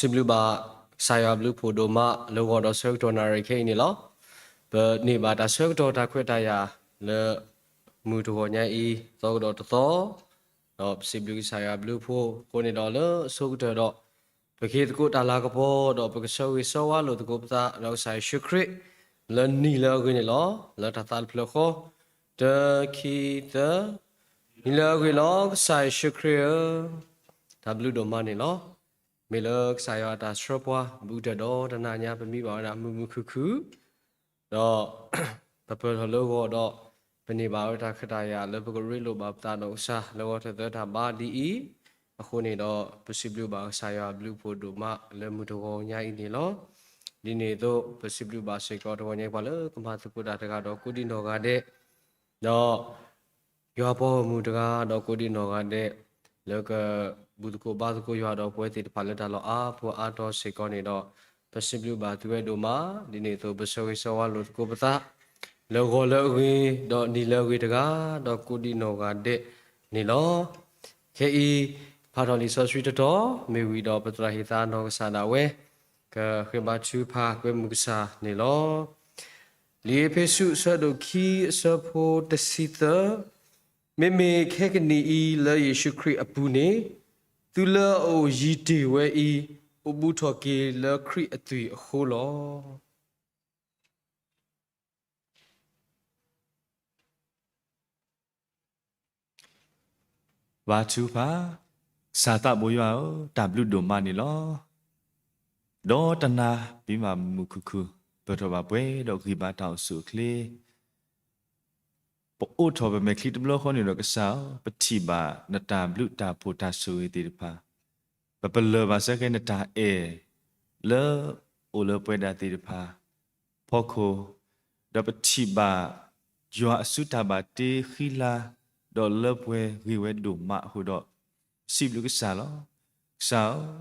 စံးဘျုးဘၣ်ကစၢ်ယွၤအဘျုးအဖှိၣ်ဒိၣ်မး လၢဂီၤဒီးဆၢကတီၢ်နၣ်ရံၣ်ခဲအံၤန့ၣ်လီၤ. ပန့ၢ်ဘၣ်တၢ်ဆၢကတီၢ်တၢ်ခွဲးတၢ်ယာ်လၢ မုၢ်တဂီၤညါအံၤ သီကဒီးတသီ, ဒီးပစံးဘျုးကစၢ်ယွၤအဘျုးအဖှိၣ်အဃိန့ၣ်ဒီး လၢအဆိကတၢၢ်ဒီး ပကဟ့ၣ်သကိးတၢ်လၤကပီၤ ဒီးပကဆၢဂ့ၤဆၢဝါလိာ်သကိးပသးဒီးကစၢ်ယ့ၣ်ၡူးခရံာ် လၢနံၤလၢအဂ့ၤန့ၣ်လီၤ. လၢတၢ်သးတဖျၢၣ်ဃီ, တၢ ခံ သၢ, နံၤလၢအဂ့ၤလီၤ ကစၢ်ယ့ၣ်ၡူးခရံာ်ဧၢ, တၢ်ဘျုးဒိၣ်မးန့ၣ်လီၤ. မ့ၢ်လၢကစၢ်ယွၤအတၢ်ဆှၢပှၤ ဘူးကတၢၢ်ဒီးတနၤညါ ပမံဘၣ်ဝဲဒၣ်မုာ်မုာ်ခုၣ်ခုၣ် ဒီး ပပၢၢ်ထီၣ်လၢဂီၤဒီး ပန့ၢ်ဘၣ်ဝဲတၢ်ခွဲးတၢ်ယာ်လၢပကရ့လိာ်ဘၣ်ပသးဒီးကစၢ်လၢဂီၤထၢၣ်သၢတၢ်ဘါဒ်အံၤ, အဃိန့ၣ်ဒီး ပစံးဘျုးဘၣ်ကစၢ်ယွၤအဘျုးအဖှိၣ်ဒိၣ်မးလၢမုၢ်တဂီၤညါအံၤန့ၣ်လီၤ. ဒ်န့ၣ်အသိး ပစံးဘျုးဘၣ်စ့ၢ်ကီးတဂီၤညါအံၤ ပှၤလၢကမၤသကိးတၢ်တဂၤဒီးကိးဒံနီၢ်ဂၤဒဲး, ဒီး ယွၤပှၤဂီၢ်မုၢ်တဂၤဒီးကိးဒံနီၢ်ဂၤဒဲး, လၢကဘူၣ်သကိးဘါသကိးယွၤဒီးပဝဲသ့ၣ်တဖၣ်လၢတၢ်လီၢ်အါဖှိၣ်အါတီၤစ့ၢ်ကီးန့ၣ်ဒီး, ပစံးဘျုးဘၣ်သုဝဲဒိၣ်မး, ဒ်န့ၣ်အသိးပဆၢဂ့ၤဆၢဝါလိာ်သကိးပသး, လၢဂီၤလၢအဂ့ၤ, ဒီးနံၤလၢအဂ့ၤတဂၤဒီးကိးဒံနီၢ်ဂၤဒဲးန့ၣ်လီၤ. ခဲအံၤ, ဖးထီၣ်လံာ်စီဆှံတတီၤ, မ့ၢ်ဝံၤဒီးပသရၣ်ဟ့ၣ်သါနီၢ်ကစၢ်ဒၣ်ဝဲ, ကဃ့ဘါထုကဖၣ်ကွဲမုာ်ကစၢ်န့ၣ်လီၤ. လံာ်အ့းဖ့းစူး အဆၢဒိၣ်ခံ အဆၢဖိတဆံသၢ, မ့မ့ၢ်ခဲကနံၣ်အံၤလၢယ့ၣ်ၡူးခရံာ်အပူၤန့ၣ်, သုလၢအအိၣ်ယံၤတ့ၢ်ဝဲအံၤ, အိၣ်ဘူးထီၣ်က့ၤလၢခရံာ်အသွံၣ်အဃိလီၤ. ဘါထုကဖၣ်, ကစၢ်သးဘိယွၤဧၢ, တၢ်ဘျုးဒိၣ်မးန့ၣ်လီၤ. ဒီးတနၤပမံဘၣ်မုာ်မုာ်ခုၣ်ခုၣ်, ပၢၢ်ထီၣ်ဘၣ်ပှဲၤဒီးဂံၢ်ဘါတၢ်အိၣ်ဆူၣ်အိၣ်ချ့ ပအိးထီၣ်ပမဲာ်ချံတဘျီဃီန့ၣ်ဒီးကစၢ်ဧၢ, ပထံၣ်ဘၣ်နတၢ်ဘျုးတၢ်ဖှိၣ်တၢ်ဆိၣ်ဂ့ၤသ့ၣ်တဖၣ်, ပပလၢၢ်ဘၣ်စ့ၢ်ကီးနတၢ်အဲၣ် လၢအိၣ်လၢပဝဲဒၣ်သ့ၣ်တဖၣ် ဖီခိၣ်, ဒီးပထံၣ်ဘၣ် ယွၤအစုတၢ်ဘၣ်တ့ဃံလၤ, ဒီးလၢပှဲၤဂ့ၤဝဲဒိၣ်မးအဃိဒီး, ပစံးဘျုးကစၢ်လီၤ. ကစၢ်ဧၢ,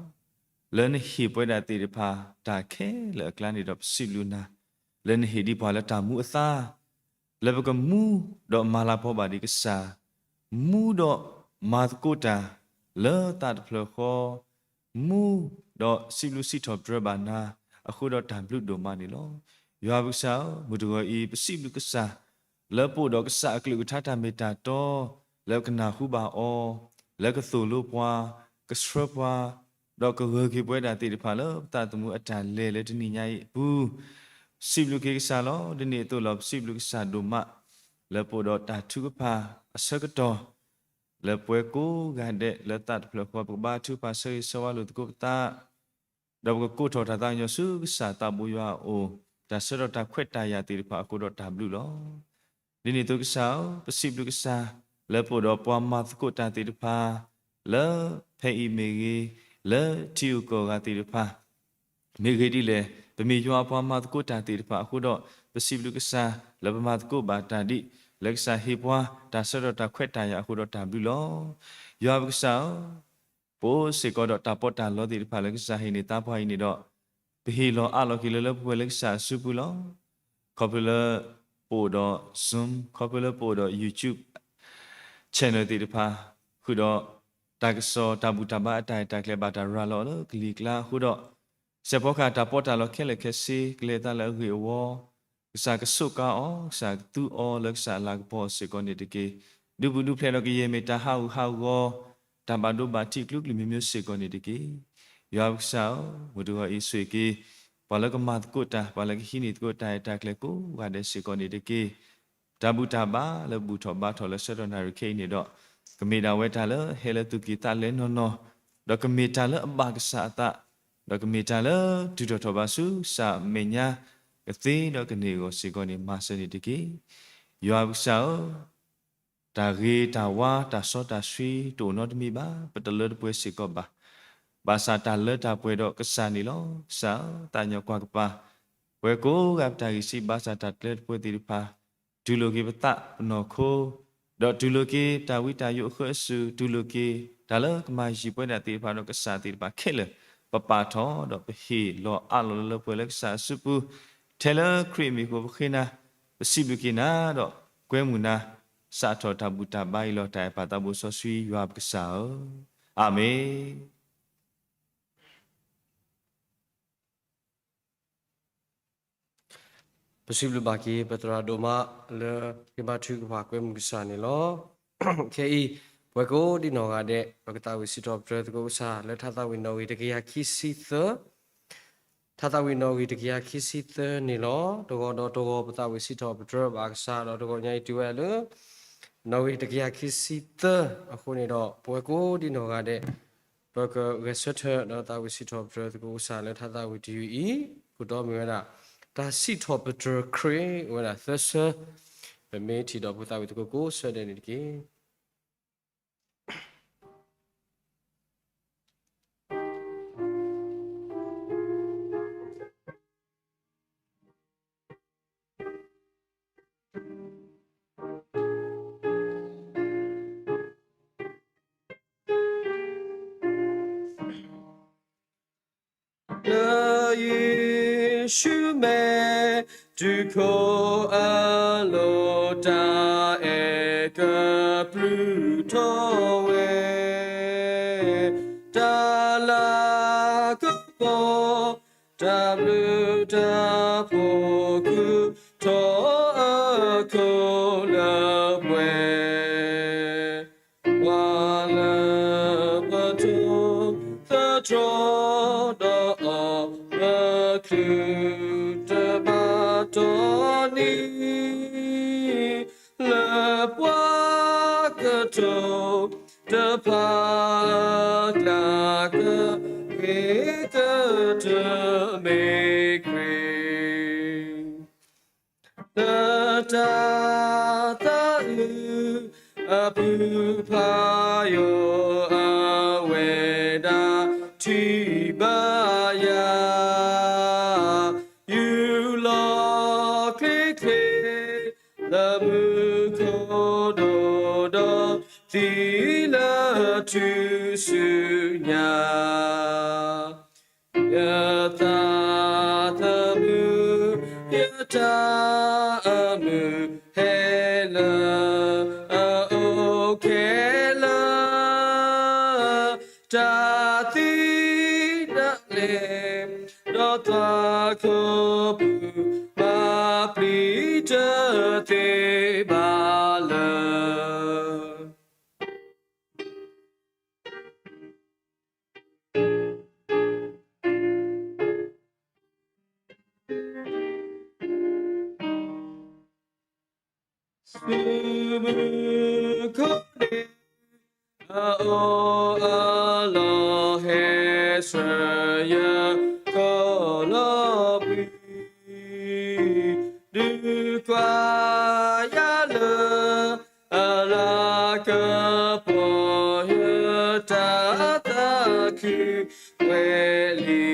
လၢနဟ့ၣ်ပဝဲဒၣ်သ့ၣ်တဖၣ် တၢ်ခဲလၢာ်အကျါန့ၣ်ဒီးပစံးဘျုးနၤ, လၢနဟ့ၣ်ဒံးပှၤလၢတၢ်မူအသါ လၢပကမူဒီးမၤလၤကပီၤဘၣ်ဒံးကစၢ်, မူဒီးမၤသကိးတၢ်လၢသးတဖျၢၣ်ဃီ, မူဒီးစံးဘျုးစံးထီၣ်ပတြၢၤဘၣ်နၤ, အဃိဒီးတၢ်ဘျုးဒိၣ်မးန့ၣ်လီၤ. ယွၤပကစၢ်ဧၢ, မုၢ်တဂီၤအံၤ ပစံးဘျုးကစၢ်, လၢပအိၣ်ဒီးကစၢ်အကလုၢ်ကထါတၢ်မ့ၢ်တၢ်တီ, လၢကနၢ်ဟူဘၣ်အီၤ, လၢကသိၣ်လိပှၤ, ကဆှၢပှၤ, ဒီးကဂၢၢ်က့ၤပဝဲဒၣ်သ့ၣ်တဖၣ်လၢပသးသမူအတၢ်လဲၤလၢတနံၤညါအံၤအပူၤ, စံးဘျုးက့ၤကစၢ်လီၤ. ဒ်န့ၣ်အသိးလီၤ ပစံးဘျုးကစၢ်ဒိၣ်မး, လၢပအိၣ်ဒီးတၢ်ထုကဖၣ်အဆၢကတီၢ်, လၢပှဲၤကိးဂၤဒဲးလၢသးတဖျၢၣ်ဃီ ပကဘါထုကဖၣ်ဆၢဂ့ၤဆၢဝါလိာ်သကိးပသး, ဒီးပကကိးထီၣ်တၢ်သးကညီၤဆူကစၢ်သးဘိယွၤအအိၣ်, တၢ်ဆၢကတီၢ်တၢ်ခွဲးတၢ်ယာ်သ့ၣ်တဖၣ်အဃိဒီးတၢ်ဘျုးလီၤ. ဒ်န့ၣ်အသိးကစၢ်ဧၢ, ပစံးဘျုးကစၢ်, လၢပအိၣ်ဒီးပှၤမၤသကိးတၢ်သ့ၣ်တဖၣ်, လၢဖဲအံၤမ့ၢ်ဂ့ၤ, လၢထံဂုၤကီၢ်ဂၤသ့ၣ်တဖၣ် မ့ၢ်ဂ့ၤဒ်လဲၣ်, ပမ့ၢ်ယွၤအပှၤမၤသကိးတၢ်သ့ၣ်တဖၣ်အဃိဒီး, ပစံးဘျုးကစၢ်လၢပမၤသကိးဘၣ်တၢ်ဒ်, လၢကစၢ်ဟ့ၣ်ပှၤတၢ်ဆၢကတီၢ်တၢ်ခွဲးတၢ်ယာ်အဃိဒီးတၢ်ဘျုးလီၤ. ယွၤပကစၢ်ဧၢ, ပအိၣ်စ့ၢ်ကီးဒီးတၢ်ပီးတၢ်လီသ့ၣ်တဖၣ်လၢကစၢ်ဟ့ၣ်န့ၢ်သးပှၢ်အံၤန့ၣ်ဒီး, ပဟ့ၣ်လီၤအးလီၤက့ၤလၢလၢပှဲၤပှဲၤလၢကစၢ်အစုပူၤလီၤ. ခီဖျိလၢပအိၣ်ဒီး Zoom, ခီဖျိလၢပအိၣ်ဒီး YouTube channel သ့ၣ်တဖၣ်, ဃုာ်ဒီးတၢ်ကစီၣ်တၢ်ဘူၣ်တၢ်ဘါအတၢ်အဲၣ်တၢ်ကျဲၤဘၣ်တၢ်ရၤလီၤလၢကလံၤကျါအဃိဒီး, စဲးဖီကဟၣ်တၢ်ပီးတၢ်လီခဲလၢာ်ခဲဆ့ ကလဲၤသးလၢအဂ့ၢ်အဝီ, ကစၢ်ကဆိးကါအီၤ, ကစၢ်ကသူအီၤလၢကစၢ်အလၤကပီၤစ့ၢ်ကီးန့ၣ်တက့ၢ်. ဒုးပူၤဒုးဖျဲးဒီးကယဲၢ်မ့ၢ်တၢ်ဟးဂူာ်ဟးဂီၤ, တၢ်ဘၣ်ဒိဘၣ်ထံးကျိၤကျဲမ့ၢ်မ့ၢ်စ့ၢ်ကီးန့ၣ်တက့ၢ်. ယွၤပကစၢ်ဧၢ, မုၢ်တဂီၤအံၤဆိၣ်ဂ့ၤက့ၤ, ပှၤလၢကမၤသကိးတၢ်, ပှၤလၢကဟံးန့ၢ်သကိးတၢ်အဲၣ်တၢ်ကျဲၤကိးဂၤဒဲးစ့ၢ်ကီးန့ၣ်တက့ၢ်. တၢ်ဘူၣ်တၢ်ဘါလၢဘူၣ်ထီၣ်ဘါထီၣ်လၢဆၢကတီၢ်နၣ်ရံၣ်ခဲအံၤန့ၣ်ဒီး, ကမ့ၢ်ဒၣ်ဝဲတၢ်လၢဟဲလၢသူၣ်ကံၢ်သးလဲနီၢ်နီၢ်, ဒီးကမ့ၢ်တၢ်လၢအဘၣ်ကစၢ်အသး, ဒီးကမ့ၢ်တၢ်လၢတုၤထီၣ်ထီၣ်ဘးဆူကစၢ်အမဲာ်ညါ, ကသ့ဒီးကန့ၢ်အဂီၢ်စ့ၢ်ကီးန့ၣ် မၤစၢၤန့ၣ်တက့ၢ်. ယွၤပကစၢ်ဧၢ, တၢ်ဂ့ၤတၢ်ဝါတၢ်စီတၢ်ဆှံတအိၣ်နီတမံၤဘၣ်, ပတလၢတပှဲၤစ့ၢ်ကီးဘၣ်. ဘၣ်ဆၣ်တၢ်လၢတၢ်ပှဲၤဒီးကစၢ်န့ၣ်လီၤ. ကစၢ်ဧၢ, သးကညီၤကွၢ်ကပၤ, ပှဲၤကိးဂၤပတၢ်ဂံၢ်စၢ်ဘါစၢ်တၢ်တလၢတပှဲၤသ့ၣ်တဖၣ်, တူၢ်လိာ်က့ၤပသးပနီၢ်ခိ, ဒီးတူၢ်လိာ်က့ၤတၢ်ဝံတၢ်ယိးအဃၢအစူၢ်, တူၢ်လိာ်က့ၤတၢ်လၢကမၤယံၤပဝဲဒၣ်သ့ၣ်တဖၣ်ဒီးကစၢ်သ့ၣ်တဖၣ်ခဲလၢာ်, ပပာ်ထီၣ်ဒီးပဟ့ၣ်လီၤအးလီၤလၢလၢပှဲၤလၢကစၢ်အစုပူၤ, ထဲလၢခရံာ်အမံၤအဃိပဃ့နၤ, ပစံးဘျုးက့ၤနၤဒီးကွဲမုာ်နၤ, စးထီၣ်တၢ်ဘူၣ်တၢ်ဘါအံၤလီၤ. တၢ်အဲၣ်ပၢ်သးဘိစီဆှံယွၤပကစၢ်ဧၢ, အၤမ့ၣ်. ပစံးဘျုးဘၣ်က့ၤ ပသရၣ်ဒိၣ်မးလၢ ကဘါထုကဖၣ်ကွဲမုာ်ကစၢ်န့ၣ်လီၤ. ခဲအံၤ ပဝဲကိးဒံနီၢ်ဂၤဒဲး ပကသးဝံၣ်စံးထီၣ်ပတြၢၤသကိးကစၢ် လၢထါသးဝံၣ်နီၣ်ဂံၢ်တကယၤခံဆံသၢ ထါသးဝံၣ်နီၣ်ဂံၢ်တကယၤခံဆံသၢန့ၣ်လီၤ. တဂီၤဒီးတဂီၤ ပသးဝံၣ်စံးထီၣ်ပတြၢၤဘၣ်ကစၢ်ဒီး တဂီၤညါအံၤတုၤဝဲလၢ နီၣ်ဂံၢ်တကယၤခံဆံသၢအဃိန့ၣ်ဒီး ပဝဲကိးဒံနီၢ်ဂၤဒဲး ပကဂဲၤဆၢထၢၣ်ဒီးသးဝံၣ်စံးထီၣ်ပတြၢၤသကိးကစၢ်လၢထါသးဝံၣ်တယုၢ်အံၤ ခိၣ်တီမ့ၢ်ဝဲဒၣ် တၢ်စံးထီၣ်ပတြၢၤခရံာ် အိၣ်ဝဲဒၣ်သၢဆၢ, ပမ့ၢ်ထံၣ်ဒီးပသးဝံၣ်သကိးကိးဆၢဒဲးန့ၣ်တက့ၢ်. လၢယ့ၣ်ၡူးမဲာ်တူၢ်ခိၣ်အလိၤ တၢ်အဲၣ်ကပျုၢ်ထီၣ်ဝဲ, တၢ်လၤကပီၤ တၢ်ဘျုးတၢ်ဖှိၣ် ဃုထီၣ်အခိၣ်လၢပှဲၤ, ပှၤလၢပထိၣ်သတြီၤဒီးအီၤ ပချုးတဘၣ်တီနံၤ လၢပှၤကထိၣ်တဖၣ်အကျါ ကဂ့ၤကတၢၢ်မ့ၢ်ခရံာ် လၢတၢ်သးအုးအဖုဖးယိာ် အဝဲဒၣ်ထံၣ်ဘၣ်ယၤ ယူၢ်လီၤချ့ချ့ လၢမူခိၣ်ဒိၣ်ဒီး သံလၢထူၣ်စုညါ ယသးသမူ ယတၢ်အမုာ်ဟဲလၢ အအိၣ်ခဲလၢာ် တၢ်သံတၢ်လ့ ဒီးသွၣ်ခိၣ်ပူၤ မၤပျံၤတသ့ဘၣ်လၢ ဆူမူခိၣ်န့ၣ် အအိၣ်အလီၢ် ဟဲဆှၢယၤ ကီၢ်လီၤဘှံး ဒုးကွၢ်ယၤလၢ အလၤကပီၤ ယတၢ်သးခုပှဲၤလံ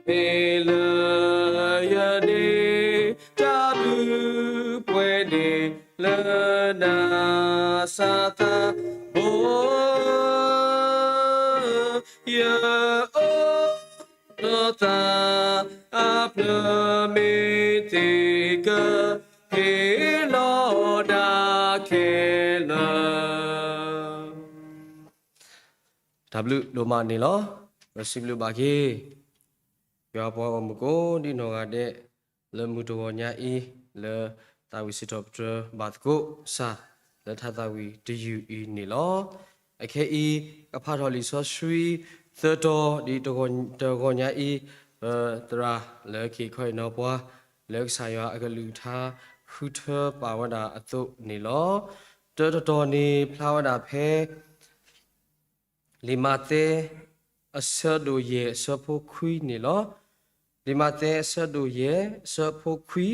မ့ၢ်လၢယန့ၢ် တၢ်ဘျုးပှဲၤန့ၣ် လၢနၤစၢ်သးဘိ ယအိၣ်ဒီးသးအဖျၢၣ် မ့ၢ်သ့ၣ်ကဟ့ၣ်လီၤနၤခဲလၢာ် တၢ်ဘျုးဒိၣ်မးန့ၣ်လီၤ. ပစံးဘျုးဘၣ်က့ၤ ယွၤပှၤဂီၢ်မုၢ်ကိးဒံနီၢ်ဂၤဒဲး လၢမုၢ်တဂီၤညါအံၤ လၢသးဝံၣ်စံးထီၣ်ပတြၢၤဘၣ်သကိးကစၢ် လၢထါသးဝံၣ်တယုၢ်အံၤန့ၣ်လီၤ. အခဲအံၤ ကဖးထီၣ်လံာ်စီဆှံသၢတီၤ ဒ်တဂီၤညါအံၤ ပသရၣ်လၢက့ၤခီအံၤနီၤပှၤ လၢကစၢ်ယွၤအကလုၢ်ကထါ ဃုထၢပာ်ဝဲဒၣ်အသိးန့ၣ်လီၤ. တၢတတီၤန့ၣ် ဖျါဝဲဒၣ်ဖဲ လံာ်မးသဲ အဆၢဒိၣ်ယဲၢ် အဆၢဖိခွံန့ၣ်လီၤ. လံာ်မးသဲ အဆၢဒိၣ်ယဲၢ် အဆၢဖိခွံ,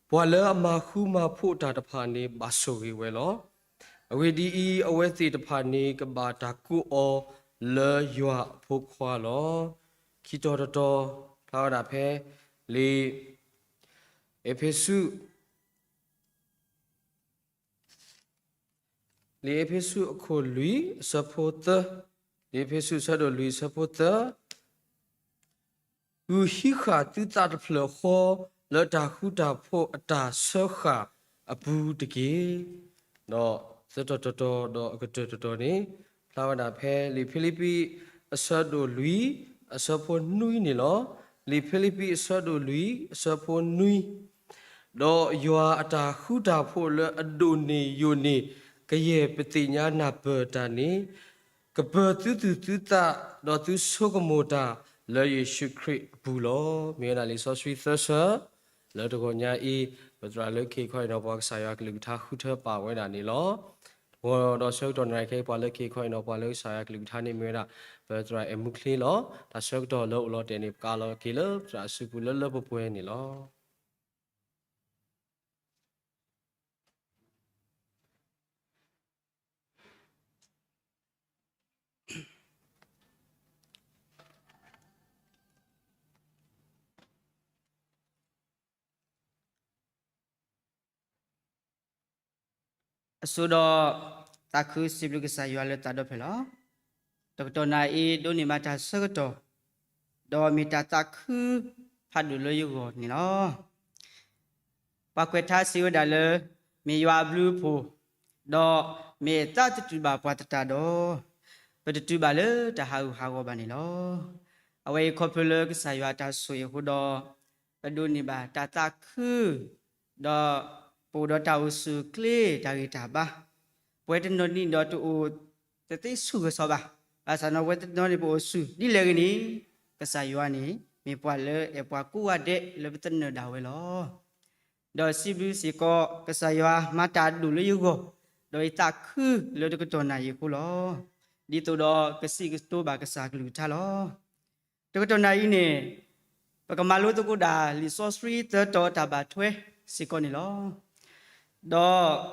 ပှၤလၢအမၤဃူမၤဖိးတၢ်တဖၣ်န့ၣ် ဘၣ်ဆိၣ်ဂ့ၤဝဲလီၤ. အဂ့ၢ်ဒ်အံၤ, အဝဲသ့ၣ်တဖၣ်န့ၣ် ကဘၣ်တၢ်ကိးအီၤလၢယွၤအဖိခွါလီၤ. ခံတီၤတတီၤ ဖျါဝဲဒၣ်ဖဲ လံာ်အ့းဖ့းစူး လံာ်အ့းဖ့းစူးအခိၣ်လွံၢ်အဆၢဖိသၢ, လံာ်အ့းဖ့းစူးအဆၢဒိၣ်လွံၢ်အဆၢဖိသၢ, ဂုာ်ဟံးဃာ်သုသးတဖျၢၣ်ဃီ လၢတၢ်ဃူတၢ်ဖိးအတၢ်စၢဃာ်အပူၤတက့ၢ်. ဒီးသၢတီၤတတီၤဒီးအကတၢၢ်တတီၤန့ၣ် ဖျါဝဲဒၣ်ဖဲလံာ်ဖံလံးပံးအဆၢဒိၣ်လွံၢ်အဆၢဖိနွံန့ၣ်လီၤ. လံာ်ဖံလံးပံးအဆၢဒိၣ်လွံၢ်အဆၢဖိနွံ, ဒီးယွၤအတၢ်ဃူတၢ်ဖိးလၢအဒိၣ်န့ၢ်ယိာ်န့ၢ် ကယဲၢ်ပသ့ၣ်ညါနၢ်ပၢၢ်တၢ်န့ၣ် ကပၢၤသုသူၣ်သုသး ဒီးသုဆိကမိၣ်တၢ်လၢယ့ၣ်ၡူးခရံာ်အပူၤလီၤ. မ့ၢ်ဝဲဒၣ်လံာ်စီဆှံသၢဆၢ လၢတဂီၤညါအံၤ, ပသရၣ်လၢက့ၤခီအံၤနီၤ ပှၤကစၢ်ယွၤကလုၢ်ကထါဃုထၢပာ်ဝဲဒၣ်န့ၣ်လီၤ. တဂီၤဒီးဆၢကတီၢ်နၣ်ရံၣ်ခဲအံၤ ပှၤလၢက့ၤခီအံၤနီၤ ပှၤလၢကစၢ်ယွၤကလုၢ်ကထါန့ၣ်မ့ၢ်ဝဲဒၣ် ပသရၣ်အဲၣ်မူချ့လီၤ. တၢ်ဆၢကတီၢ်လၢအိၣ်လီၤတဲာ်န့ၣ် ပကးလီၤက့ၤလၢပသရၣ်အစုပူၤလၢလၢပှဲၤပှဲၤန့ၣ်လီၤ. အဆိဒီး သးခုစံးဘျုးကစၢ်ယွၤလၢသးဒီဖျၢၣ်လီၤ. တကတီၢ်နၣ်ရံၣ်အံၤ ဒိးန့ၢ်ဘၣ်တၢ်ဆၢကတီၢ်, ဒီးမ့ၢ်တၢ်သးခုဖးဒိၣ်လၢယဂီၢ်န့ၣ်လီၤ. ပှၤကွဲးထါစံးဝဲဒၣ်လၢ မ့ၢ်ယွၤအဘျုးအဖှိၣ်, ဒီးမ့ၢ်အသးတတုၤဘၣ်ပှၤသတးဒီး ပတတုၤဘၣ်လၢတၢ်ဟးဂူာ်ဟးဂီၤဘၣ်န့ၣ်လီၤ. အဝဲအံၤခီဖျိလၢကစၢ်ယွၤအတၢ်ဆိၣ်ဂ့ၤအဃိဒီး ပဒိးန့ၢ်ဘၣ်တၢ်သးခု ဒီးပအိၣ်ဒီးတၢ်အိၣ်ဆူၣ်အိၣ်ချ့တၢ်ဂံၢ်တၢ်ဘါ, ပဝဲတနီၤန့ၣ်ဒီးတအိၣ်တသ့ဆူၣ်ဂဲၤဆၢဘၣ်. ဘၣ်ဆၣ်ဒီးပဝဲတနီၤန့ၣ်ပအိၣ်ဆူၣ်ဒ်လဲၣ်ဂ့ၤန့ၣ် ကစၢ်ယွၤန့ၣ် မ့ၢ်ပှၤလၢအဲၣ်ပှၤကိးဂၤဒဲးလၢပသနၢၣ်ဒၣ်ဝဲလီၤ. ဒီးစံးဘျုးစ့ၢ်ကီး ကစၢ်ယွၤမၤတၢ်အဒိၣ်လၢယဂီၢ်, ဒီးယသးခုလၢတကတီၢ်နၣ်ရံၣ်အံၤအဃိလီၤ. ဒ်သိးဒီးကစံးကတိၤဘၣ်ကစၢ်ကလုၢ်ကထါလီၤ. တကတီၢ်နၣ်ရံၣ်အံၤန့ၣ် ပကမၤလိသကိးဒၣ်လံာ်စီဆှံသၢတီၤတၢ်ဘၣ်ထွဲစ့ၢ်ကီးန့ၣ်လီၤ. ဒီး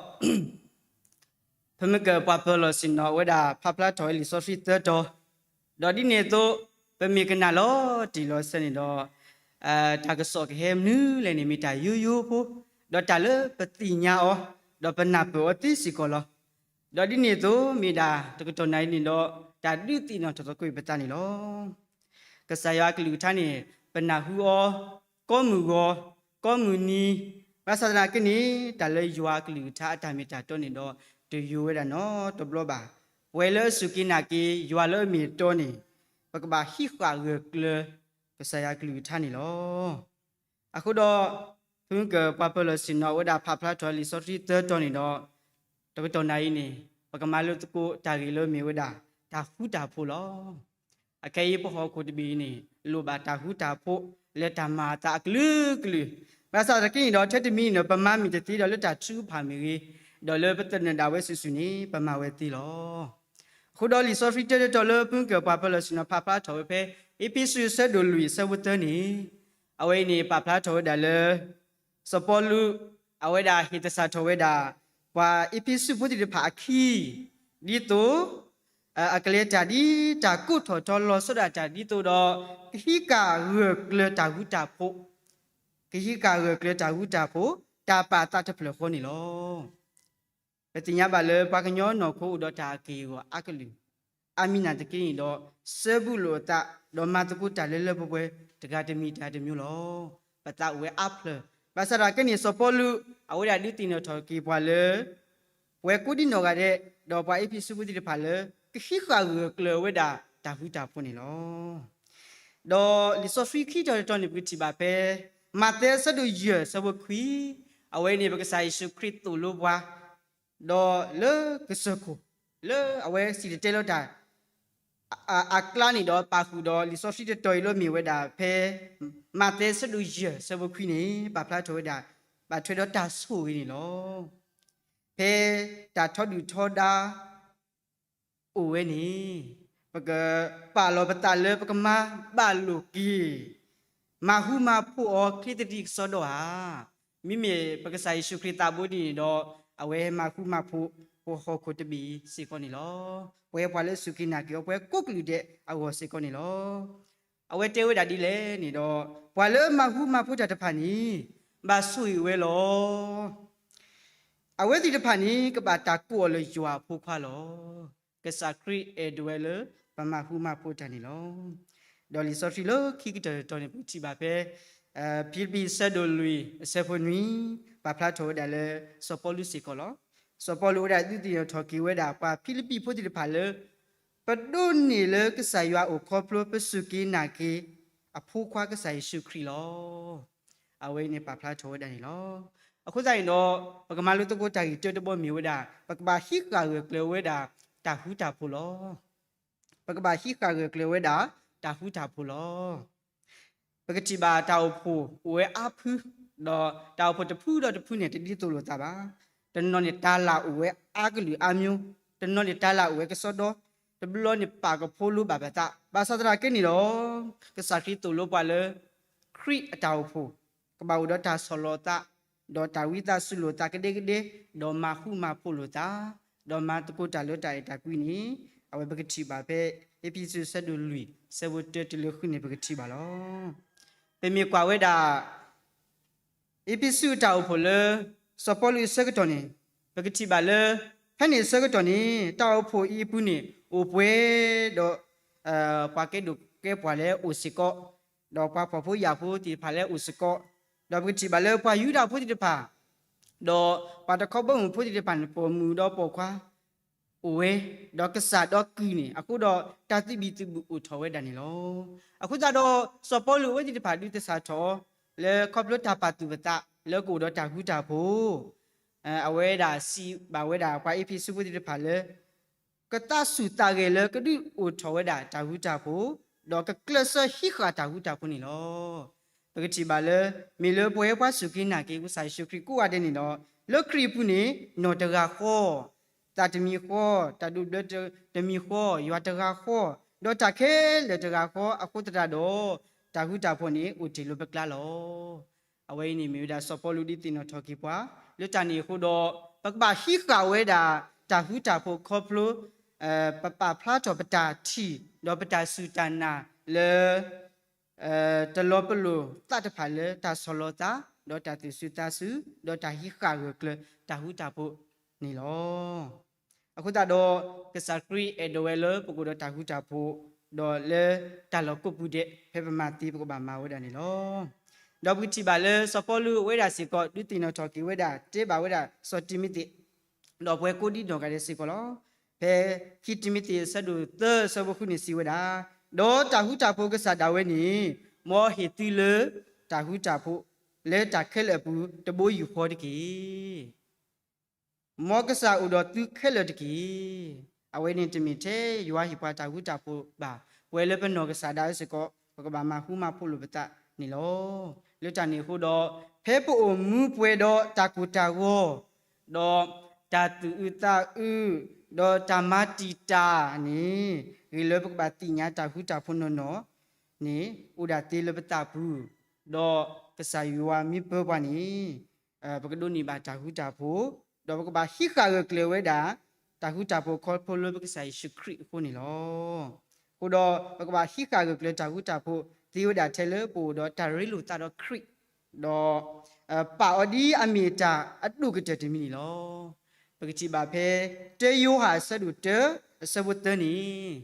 ဖုမုၢ်ကၢၢ်ပှၤပၢၤလီၢ်ဆ့ၣ်နီၤဝဲဒၣ်ဖးဖျါထီၣ်ဝဲလံာ်စီဆှံသၢတီၤ, ဒီးဒ်န့ၣ်အသိး ပမ့ၢ်ကနၣ်လီၤတံၢ်လီၤဆဲးန့ၣ်ဒီး တၢ်ကစီၣ်ကဟဲမနုၤလဲၣ်န့ၣ် မ့ၢ်တၢ်ယိယိဖိ, ဒီးတၢ်လၢပသ့ၣ်ညါအီၤ, ဒီးပနၢ်ပၢၢ်အီၤသ့စ့ၢ်ကီးလီၤ. ဒီးဒ်န့ၣ်အသိး မ့ၢ်ဒၣ်တကတီၢ်နၣ်ရံၣ်န့ၣ်ဒီး တၢ်ဒုးသ့ၣ်နီၣ်ထီၣ်သကိးပသးန့ၣ်လီၤ. ကစၢ်ယွၤအကလုၢ်ကထါန့ၣ် ပနၢ်ဟူအီၤ ကိးမုၢ်ဂီၤ ကိးမုၢ်နံၤ, ဘၣ်ဆၣ်သနာ်က့န့ၣ် တၢ်လၢယွၤအကလုၢ်ကထါအတၢ်မ့ၢ်တၢ်တီန့ၣ်ဒီး တယိၤဝဲဒၣ်နီတဘျီဘၣ်. ပဝဲလၢအစူၢ်က့ၤနာ်က့ၤ ယွၤလၢအမ့ၢ်အတီန့ၣ် ပကဘၣ်ဟံးဃာ်ဂၢၢ်ကျၢၤ ကစၢ်ယွၤအကလုၢ်ကထါန့ၣ်လီၤ. အဃိဒီး ဖုမုၢ်ကၢၢ်ပှၤပၢၤလီၢ်ဆ့ၣ်နီၤဝဲဒၣ်ဖးဖျါထီၣ်လံာ်စီဆှံသၢတီၤန့ၣ်ဒီး တကတီၢ်နၣ်ရံၣ်အံၤန့ၣ် ပကမၤလိသကိးတၢ်ဂ့ၢ်လၢမ့ၢ်ဝဲဒၣ် တၢ်ဃူတၢ်ဖိးလီၤ. အခဲအံၤပဟီၣ်ခိၣ်တဘ့ၣ်အံၤန့ၣ် လိၣ်ဘၣ်တၢ်ဃူတၢ်ဖိးလၢတၢ်မၤအသးအကလုာ်ကလုာ်, ဘၣ်ဆၣ်သနာ်က့န့ၣ်ဒီး ထဲတမံၤန့ၣ်ဒီး ပမၤမ့ၢ်တသ့ဒီးလၢတၢ်ထုကဖၣ်မ့ၢ်ဂ့ၤ, ဒီးလၢပသနၢၣ်ဒၣ်ဝဲစုာ်စုာ်န့ၣ် ပမၤဝဲသ့လီၤ. အဃိဒီးလံာ်စီဆှံတၢတတီၤလၢဖုမုၢ်ကၢၢ်ပှၤပၢၤလီၢ်ဆ့ၣ်နီၤဖးဖျါထီၣ်ဝဲဖဲ အ့းဖ့းစူးအဆၢဒိၣ်လွံၢ်အဆၢဖိသၢန့ၣ်, အဝဲအံၤန့ၣ် ပာ်ဖျါထီၣ်ဝဲဒၣ်လၢ စီၤပီလူး အဝဲဒၣ်ဟ့ၣ်သဆၣ်ထီၣ်ဝဲဒၣ် ပှၤအ့းဖ့းစူးဖိသ့ၣ်တဖၣ်အခံ, ဒ်သိး အကလဲၤတၢ်ဒ်တၢ်ကိးထီၣ်ထီလီၤဆီဒၣ်တၢ်ဒ်သိးဒီး ကဟံးဃာ်ဂၢၢ်ကျၢၤတၢ်ဃူတၢ်ဖိး, ကဟံးဃာ်ဂၢၢ်ကျၢၤတၢ်ဃူတၢ်ဖိး တၢ်ပာ်သးတဖျၢၣ်ဃီန့ၣ်လီၤ. ပသ့ၣ်ညါဘၣ်လၢပှၤကညီနီၢ်ခိအိၣ်ဒီးတၢ်အက့ၢ်အဂီၤအါကလုာ်, အါမံၤနာ်သက့န့ၣ်ဒီး စဲဘူးလိာ်အသး ဒီးမၤသကိးတၢ်လၢလၢပှဲၤပှဲၤ တဂၤတမံၤတဂၤတမံၤလီၤ. ပသးအိၣ်ဝဲအါဖျၢၣ်, ဘၣ်ဆၣ်ဒီးကန့ၣ်စီၤပီလူး အဝဲဒၣ်ဒုးသ့ၣ်နီၣ်ထီၣ်က့ၤပှၤလၢ ပဝဲကိးဒံနီၢ်ဂၤဒဲး ဒီးပှၤအ့းဖ့းစူးဖိသ့ၣ်တဖၣ်လၢ ကဟံးဃာ်ဂၢၢ်ကျၢၤဝဲဒၣ်တၢ်ဃူတၢ်ဖိးန့ၣ်လီၤ. ဒီးလံာ်စီဆှံခံတီၤတတီၤန့ၣ် ပကထံၣ်ဘၣ်ဖဲ မးသဲအဆၢဒိၣ်ယဲၢ်အဆၢဖိခွံ, အဝဲန့ၣ် ပကစၢ်ယ့ၣ်ၡူးခရံာ်သိၣ်လိပှၤ ဒီးလၢကစၢၢ်ခိၣ် လၢအဝဲစံၣ်တဲၤတဲလီၤတၢ် အကျါန့ၣ်ဒီး ပာ်ဃုာ်ဒီးလံာ်စီဆှံတတီၤအံၤလၢမ့ၢ်ဝဲဒၣ်ဖဲ မးသဲအဆၢဒိၣ်ယဲၢ်အဆၢဖိခွံန့ၣ် ပာ်ဖျါထီၣ်ဝဲဒၣ် ဘၣ်ထွဲဒီးတၢ်ဆိၣ်ဂ့ၤန့ၣ်လီၤ. ဖဲတၢ်ထီဒုၣ်ထီဒါ အိၣ်ဝဲန့ၣ် ပကပာ်လီၤပသးလၢပကမၤဘၣ်လိာ်က့ၤ မၤဃူမၤဖိးအီၤချ့သဒံးကစီဒီဧါ. မ့မ့ၢ်ပကစၢ်ယ့ၣ်ၡူးခရံာ်သးဘိဒ်န့ၣ်ဒီး အဝဲမၤဃူမၤဖိးပဟီၣ်ခိၣ်တဘ့ၣ်အံၤစ့ၢ်ကီးန့ၣ်လီၤ. ပဝဲပှၤလၢအစူၢ်က့ၤနာ်က့ၤအီၤ ပဝဲကိးကလုာ်ဒဲးအဂီၢ်စ့ၢ်ကီးန့ၣ်လီၤ. အဝဲတဲဝဲဒၣ်ဒ်လဲၣ်န့ၣ်ဒီး ပှၤလၢအမၤဃူမၤဖိးတၢ်တဖၣ်န့ၣ် ဘၣ်ဆိၣ်ဂ့ၤဝဲလီၤ. အဝဲသ့ၣ်တဖၣ်န့ၣ် ကဘၣ်တၢ်ကိးအီၤလၢယွၤအဖိခွါလီၤ. ကစၢ်ခရံာ်အဲၣ်ဒိးဝဲလၢပမၤဃူမၤဖိးတၢ်န့ၣ်လီၤ. ဒီးလံာ်စီဆှံလၢခံကတၢၢ်တတီၤန့ၣ် ပကထံၣ်ဘၣ်ဖဲ ဖံလံးပံးအဆၢဒိၣ်လွံၢ်အဆၢဖိနွံ ပာ်ဖျါထီၣ်ဝဲဒၣ်လၢ စီၤပီလူးစ့ၢ်ကီးလီၤ. စီၤပီလူးအဝဲဒၣ်ဒုးသ့ၣ်နီၣ်ထီၣ်က့ၤဝဲဒၣ်ပှၤဖံလံးပံးဖိသ့ၣ်တဖၣ်လၢ ပဒိးန့ၢ်လၢကစၢ်ယွၤအိၣ်ခီဖျိ ပစူၢ်က့ၤနာ်က့ၤ အဖိခွါကစၢ်ယ့ၣ်ၡူးခရံာ်လီၤ. အဝဲအံၤန့ၣ်ပာ်ဖျါထီၣ်ဝဲဒၣ်န့ၣ်လီၤ. အဃိသတးန့ၣ်ဒီး ပကမၤလိသကိးတၢ်ဂ့ၢ်တၢတဘီမ့ၢ်ဝဲဒၣ် ပကဘၣ်ဟံးဃာ်ဂၢၢ်ကျၢၤဝဲဒၣ်တၢ်ဃူတၢ်ဖိးလီၤ. ပကဘၣ်ဟံးဃာ်ဂၢၢ်ကျၢၤဝဲဒၣ်တၢ်ဃူတၢ်ဖိးလီၤ. ပကထံၣ်ဘၣ်တၢ်အိၣ်ဖှိၣ်အိၣ်ဝဲအါဖု, ဒီးတၢ်အိၣ်ဖှိၣ်တဖုဒီးတဖုန့ၣ် တဒ်သိးလိာ်သးဘၣ်. တနီၤန့ၣ်တၢ်လၢ်အိၣ်ဝဲအါကလုာ်အါမျိုး, တနီၤန့ၣ်တၢ်လၢ်အိၣ်ဝဲကစီဒီ, တဘျီန့ၣ်ပာ်ကဖိလိဘၣ်ပသး, ဘၣ်ဆၣ်သနာ်က့န့ၣ်ဒီး ကစၢ်ခရံာ်သိၣ်လိပှၤလၢ ခရံာ်အတၢ်အိၣ်ဖှိၣ် ကဘၣ်အိၣ်ဒီးတၢ်ဆီၣ်လီၤသး, ဒီးတၢ်ဝံသးစူၤလိာ်သးကဒဲကဒဲ, ဒီးမၤဃူမၤဖိးလိာ်သး, ဒီးမၤသကိးတၢ်လၢတၢ်အဲၣ်တၢ်ကွံန့ၣ် အဝဲပကထံၣ်ဘၣ်ဖဲ အ့းဖ့းစူး အဆၢဒိၣ်လွံၢ် အဆၢဖိတၢတုၤလၢဃုန့ၣ် ပကထံၣ်ဘၣ်လီၤ. ပမ့ၢ်ကွၢ်ဝဲဒၣ် အ့းဖ့းစူးအတၢ်အိၣ်ဖှိၣ်လၢ စီၤပီလူးအဆၢကတီၢ်န့ၣ် ပကထံၣ်ဘၣ်လၢ ဖဲန့ၣ်အဆၢကတီၢ်န့ၣ် တၢ်အိၣ်ဖှိၣ်အံၤအပူၤန့ၣ် အိၣ်ပှဲၤဒီး ပှၤကဲဒိၣ်ကဲပှၢ်လၢအိၣ်စ့ၢ်ကီး, ဒီးပှၤဖှီၣ်ဖိယာ်ဖိသ့ၣ်တဖၣ်လၢအိၣ်စ့ၢ်ကီး, ဒီးပကထံၣ်ဘၣ်လၢပှၤယူဒၤဖိသ့ၣ်တဖၣ် ဒီးပှၤတခီဘီမုၢ်ဖိသ့ၣ်တဖၣ်န့ၣ် ပိာ်မုၣ်ဒီးပိာ်ခွါ အိၣ်ဝဲ, ဒီးကစၢ်ဒီးကုၢ်န့ၣ် အဃိဒီးတၢ်သဘံၣ်သဘုၣ်အိၣ်ထီၣ်ဝဲဒၣ်န့ၣ်လီၤ. အဃိသတးဒီး စီၤပီလူးအဝဲသ့ၣ်တဖၣ်ဒုးသဆၣ်ထီၣ် လၢခီဖျိတၢ်ပာ်သူၣ်ပသးလၢကအိၣ်ဒီးတၢ်ဃူတၢ်ဖိး, အဝဲဒၣ်စံးဘၣ်ဝဲဒၣ်ပှၤအ့းဖ့းစူးဖိသ့ၣ်တဖၣ်လၢ ကသးဆူၣ်သးဂဲၤလၢကဒုးအိၣ်ထီၣ်ဝဲဒၣ်တၢ်ဃူတၢ်ဖိး, ဒီးကကျဲးစၢးဟံးဃာ်တၢ်ဃူတၢ်ဖိးန့ၣ်လီၤ. ပကထံၣ်ဘၣ်လၢ မ့ၢ်လၢပဝဲပှၤစူၢ်က့ၤနာ်က့ၤကစၢ်ယ့ၣ်ၡူးခရံာ်ကိးဂၤဒဲးန့ၣ်ဒီး လၢခရံာ်အပူၤန့ၣ် နီၢ်တဂၤဃီ, သးတမံၤဃီ, တၢ်ဒိးဘျၢတမံၤဃီ, ယွၤတဂၤဃီ, ဒီးတၢ်ခဲလၢာ်တဂၤဃီအဃိသတးဒီး တၢ်ဃူတၢ်ဖိးန့ၣ်အိၣ်တ့ၢ်လၢပကျါလီၤ. အဝဲအံၤန့ၣ်မ့ၢ်ဝဲဒၣ်စီၤပီလူးဒုးသ့ၣ်နီၣ်ထီၣ်က့ၤပှၤ လၢတၢ်န့ၣ်အဃိဒီး ပကဘၣ်ဟံးဃာ်ဝဲဒၣ်တၢ်ဃူတၢ်ဖိးခီဖျိ ပပာ်ဖျါထီၣ်ပတၢ်ထံၣ် ဒီးပတၢ်စူၢ်တၢ်နာ်လၢ တလီၤပလိာ်သးတဖၣ်လၢတၢ်ဆီၣ်လီၤသး, ဒီးတၢ်သူၣ်စူၤသးစူၤ, ဒီးတၢ်ဟံးဃာ်ဂၢၢ်ကျၢၤတၢ်ဃူတၢ်ဖိးန့ၣ်လီၤ. အဃိသတးဒီး ကစၢ်ခရံာ်အဲၣ်ဒိးဝဲလၢပကအိၣ်ဒီးတၢ်ဃူတၢ်ဖိး, ဒီးလၢတၢ်လီၢ်ကိးပူၤဒဲး ဖဲပမၤသ့ပကဘၣ်မၤဝဲဒၣ်န့ၣ်လီၤ. ဒီးပကထံၣ်ဘၣ်လၢစီၤပီလူးအဝဲဒၣ်စ့ၢ်ကီး ဒုးသ့ၣ်နီၣ်ထီၣ်က့ၤဝဲဒၣ် တဲဘၣ်ဝဲဒၣ်စီၤတံၤမသ့း ဒီးပှၤကိးဒံနီၢ်ဂၤဒဲးစ့ၢ်ကီးလီၤ. ဖဲခံတံၤမသ့းအဆၢဒိၣ်သၢအဆၢဖိဃုန့ၣ်စံးဝဲဒၣ်, ဒီးတၢ်ဃူတၢ်ဖိးကစၢ်ဒၣ်ဝဲန့ၣ် မ်အဟ့ၣ်သုလၢတၢ်ဃူတၢ်ဖိး လၢတၢ်ခဲလၢာ်အပူၤ တဘိယူၢ်ဃီတက့ၢ်. မ်ကစၢ်အိၣ်ဒီးသုခဲလၢာ်တက့ၢ်. အဝဲန့ၣ်တမ့ၢ်ထဲယွၤဟ့ၣ်ပှၤတၢ်ဃူတၢ်ဖိးဘၣ်, ပဝဲလၢပနီၢ်ကစၢ်ဒၣ်ဝဲစ့ၢ်ကီး ပကဘၣ်မၤဃူမၤဖိးလိာ်ပသးန့ၣ်လီၤ. လၢတၢ်န့ၣ်အဃိဒီး ဖဲပအိၣ်မူပှဲၤဒီးတၢ်ကိၢ်တၢ်ဂီၤ, ဒီးတၢ်သူၣ်အုးသးအုး, ဒီးတၢ်မၤတံာ်တာ်န့ၣ် ဂ့ၤလၢပကဘၣ်သ့ၣ်ညါတၢ်ဃူတၢ်ဖိးနီၢ်နီၢ်န့ၣ် အိၣ်ဒၣ်သ့လၢပသးပူၤ, ဒီးကစၢ်ယွၤမ့ၢ်ပၢပှၤန့ၣ် ပကဒိးန့ၢ်ဘၣ်တၢ်ဃူတၢ်ဖိး, ဒီးပကဘၣ်ဟံးဃာ်ဂၢၢ်ကျၢၤဝဲဒၣ် တၢ်ဃူတၢ်ဖိးခီဖျိလၢပကစၢ်ယ့ၣ်ၡူးခရံာ်အဃိန့ၣ်လီၤ. အဃိဒီး ပကဘၣ်ဟံးဃာ်ဂၢၢ်ကျၢၤတၢ်ဃူတၢ်ဖိး သ့ဝဲဒၣ်ထဲလၢပအိၣ်ဒီးတၢ်ရ့လိာ်သးဒီးခရံာ်, ဒီး ပာ်အီၤဒ်အမ့ၢ်တၢ်အဒိၣ်ကတၢၢ်တမံၤန့ၣ်လီၤ. ပကထံၣ်ဘၣ်ဖဲ တၢယိၤဟၣ်အဆၢဒိၣ်တၢ အဆၢဖိသၢန့ၣ်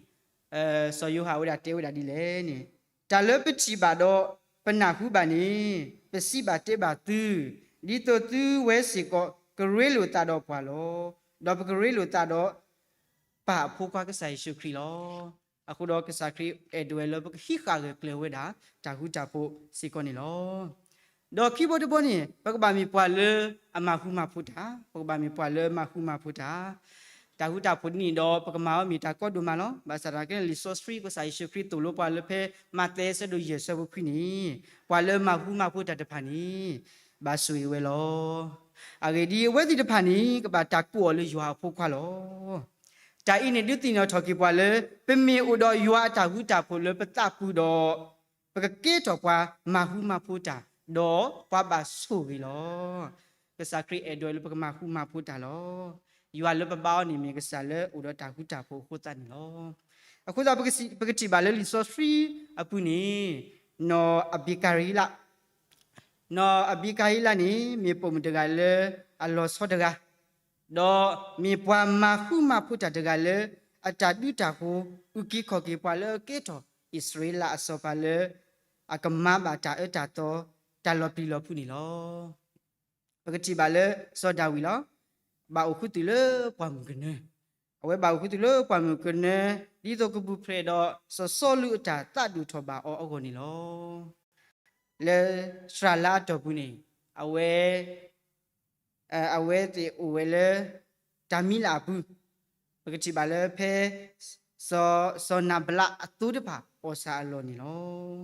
စီၤယိၤဟၣ်ဝဲဒၣ်တဲဝဲဒၣ်ဒ်လဲၣ်န့ၣ်, တၢ်လၢပထံၣ်ဘၣ်ဒီးပနၢ်ဟူဘၣ်န့ၣ် ပစံးဘၣ်တဲဘၣ်သု, ဒ်သိးသုဝဲစ့ၢ်ကီးကရ့လိာ်သးဒီးပှၤလီၤ. ဒီးပကရ့လိာ်သးဒီး ပၢ်အဖိခွါကစၢ်ယ့ၣ်ၡူးခရံာ်လီၤ. အဃိဒီးကစၢ်ခရံာ်အဲၣ်ဒိးဝဲလၢပကဟံးဃာ်ဂၢၢ်ကျၢၤဝဲဒၣ် တၢ်ဃူတၢ်ဖိးစ့ၢ်ကီးန့ၣ်လီၤ. ဒီးခံဘီတဘီန့ၣ် ပကဘၣ်မ့ၢ်ပှၤလၢအမၤဃူမၤဖိးတၢ်, ပကဘၣ်မ့ၢ်ပှၤလၢမၤဃူမၤဖိးတၢ်, တၢ်ဃူတၢ်ဖိးဒ်န့ၣ်ဒီး ပကမၤအီၤမ့ၢ်တၢ်ကီဒိၣ်မးလီၤ. ဘၣ်ဆၣ်သနာ်က့န့ၣ် လံာ်စီဆှံကစၢ်ယ့ၣ်ၡူးခရံာ်သိၣ်လိပှၤလၢဖဲ မးသဲအဆၢဒိၣ်ယဲၢ်အဆၢဖိခွံန့ၣ်, ပှၤလၢမၤဃူမၤဖိးတၢ်တဖၣ်န့ၣ် ဘၣ်ဆိၣ်ဂ့ၤဝဲလီၤ. အဂ့ၢ်ဒ်အံၤ, အဝဲသ့ၣ်တဖၣ်န့ၣ် ကဘၣ်တၢ်ကိးအီၤလၢယွၤအဖိခွါလီၤ. တၢ်အံၤန့ၣ် ဒုးသ့ၣ်နီၣ်ထီၣ်က့ၤပှၤလၢ ပမ့ၢ်အိၣ်ဒီးယွၤအတၢ်ဃူတၢ်ဖိးလၢပသးပူၤဒီး ပကကဲထီၣ်ပှၤမၤဃူမၤဖိးတၢ်, ဒီးပှၤဘၣ်ဆိၣ်ဂ့ၤလီၤ. ကစၢ်ခရံာ်အဲၣ်ဒိးလၢပကမၤဃူမၤဖိးတၢ်လီၤ. ယွၤလၢပဘါအီၤန့ၣ်မ့ၢ်ကစၢ်လၢအိၣ်ဒီးတၢ်ဃူတၢ်ဖိးအဃိသတးန့ၣ်လီၤ. အဃိသတး ပကထံၣ်ဘၣ်လၢလံာ်စီဆှံအပူၤန့ၣ်, နီၢ်အဘံကၤရံလး နီၢ်အဘံကၤရံလးန့ၣ် မ့ၢ်ပိာ်မုၣ်တဂၤလၢအလီၤဆီတဂၤ, ဒီးမ့ၢ်ပှၤမၤဃူမၤဖိးတၢ်တဂၤလၢ အတၢ်ဒုးတၢ်ဃိၤ အုၣ်က့ၤခီၣ်က့ၤပှၤလၢအကဲထီၣ်အံၣ်စရ့လးအစီၤပၤလၢ အကမၤဘၣ်တၢ်အၢတၢ်သီ တၢ်လီၤပျံၤလီၤဖုးန့ၣ်လီၤ. ပကထံၣ်ဘၣ်လၢစီၤဒၤဝံးလီၤ. ဘၣ်အိၣ်ခူသူၣ်လၢပှၢ်မုၢ်ကနၢ, အဝဲဘၣ်အိၣ်ခူသူၣ်လၢပှၢ်မုၢ်ကနၢ ဒ်သိးကပူၤဖျဲးဒီးစီၤစီလူးအတၢ်သးဒိၣ်ထီၣ်ဘၣ်အီၤအဂီၢ်န့ၣ်လီၤ. လၢစှၤလါအတီၢ်ပူၤန့ၣ် အဝဲ အဝဲသ့ၣ်အိၣ်ဝဲလၢ တၢ်မံၤလၢ်အပူၤ, ပကထံၣ်ဘၣ်လၢဖဲ စီၤနၤဘလးအသိတဖၣ်အီၣ်ဆၣ်အလီၢ်န့ၣ်လီၤ.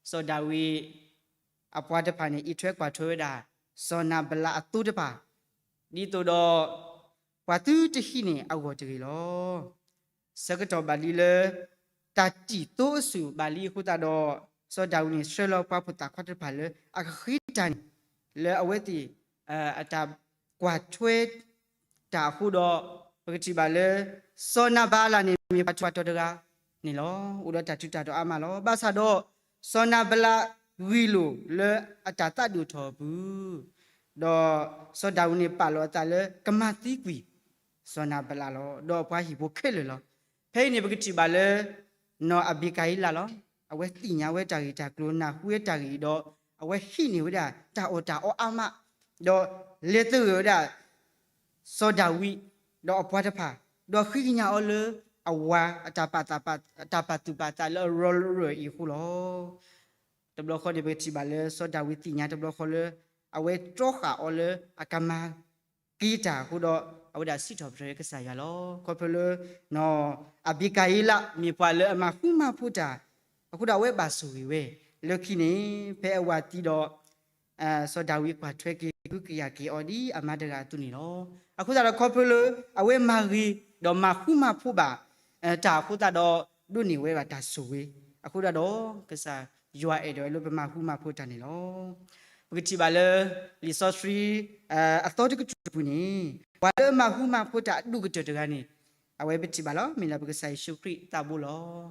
စီၤဒၤဝံး အပှၤတဖၣ်န့ၣ် အံးထွဲကွၢ်ထွဲဝဲဒၣ် စီၤနၤဘလးအသိတဖၣ် ဒ်သိးဒီး ပှၤသုတဟံးန့ၢ်အဂီၢ်တဂ့ၤလီၤ. ဆၢကတီၢ်ဘၣ်လံလၢ တၢ်တံာ်သိအစိၤဘၣ်လံအဃိသတးဒီး စီၤဒၤဝံးန့ၣ် ဆှၢလီၤပှၤဖိသၣ်ခွါတဖၣ်လၢအကဃ့တၢ်န့ၣ် လၢအဝဲသ့ၣ် အတၢ်ကွၢ်ထွဲ တၢ်အဃိဒီး ပကထံၣ်ဘၣ်လၢ စီၤနၤဘလးန့ၣ် မ့ၢ်ပှၤထူးပှၤတီၤတဂၤန့ၣ်လီၤ. အိၣ်ဒီးတၢ်ထူးတၢ်တီၤအါမးလီၤ. ဘၣ်ဆၣ်ဒီး စီၤနၤဘလးဂ့ၢ်လိာ်လၢအတၢ်သးဒိၣ်ထီၣ်အပူၤ, ဒီးစီၤဒၤဝံးန့ၣ်ပာ်လီၤအသးလၢကမၤသံကွံာ် စီၤနၤဘလးလီၤ. ဒီးအပှၤဟံၣ်ဖိခဲလၢာ်လီၤ. ဖဲအံၤန့ၣ် ပကထံၣ်ဘၣ်လၢ နီၢ်အဘံကၤယံလးလီၤ. အဝဲသ့ၣ်ညါဝဲတၢ်ဂ့ၢ်တၢ်ကျိၤ နၢ်ဟူဝဲတၢ်ဂ့ၢ်အံၤဒီး အဝဲဟံးန့ၢ်ဝဲဒၣ်တၢ်အီၣ်တၢ်အီအါမး, ဒီးလဲၤသဂၢၢ်ဝဲဒၣ် စီၤဒၤဝံး ဒီးအပှၤတဖၣ်, ဒီးဃ့ကညးအီၤလၢအဝၤ အတၢ်ပာ်သူၣ်ပာ်သးလၢအရၢၢ်အံၤအဃိလီၤ. တဘျီဃီန့ၣ် ပကထံၣ်ဘၣ်လၢစီၤဒၤဝံးသ့ၣ်ညါတဘျီဃီလၢ အဝဲတြီဃာ်အီၤလၢအကမၤက့ၤတၢ်အဃိဒီး အဝဲဒၣ်စံးထီၣ်ပတြၢၤကစၢ်ယွၤလီၤ. ခီဖျိလၢ နီၢ်အဘံကၤယံလး မ့ၢ်ပှၤလၢအမၤဃူမၤဖိးတၢ် အဃိဒီးအဝဲဘၣ်ဆိၣ်ဂ့ၤဝဲ, လၢခံန့ၣ် ဖဲအဝၤသံဒီး စီၤဒၤဝံးကွၢ်ထွဲက့ၤ ကဟုကယာ်က့ၤအီၤဒ်အမါတဂၤအသိးန့ၣ်လီၤ. အဃိသတးဒီးခီဖျိလၢ အဝဲမၤဂ့ၤ ဒီးမၤဃူမၤဖိးဘၣ် တၢ်အဃိသတးဒီး ဒိးန့ၢ်ဝဲဘၣ်တၢ်ဆိၣ်ဂ့ၤ, အဃိသတးဒီး ကစၢ်ယွၤအဲၣ်ဒိးဝဲလၢပမၤဃူမၤဖိးတၢ်န့ၣ်လီၤ. ပကထံၣ်ဘၣ်လၢ လံာ်စီဆှံ အသီတကတြူၢ်ပူၤန့ၣ် ပှၤလၢအမၤဃူမၤဖိးတၢ်အဒိၣ်ကတၢၢ်တဂၤန့ၣ် အဝဲပထံၣ်ဘၣ်လီၤ. မ့ၢ်လၢပကစၢ်ယ့ၣ်ၡူးခရံာ်သးဘိလီၤ.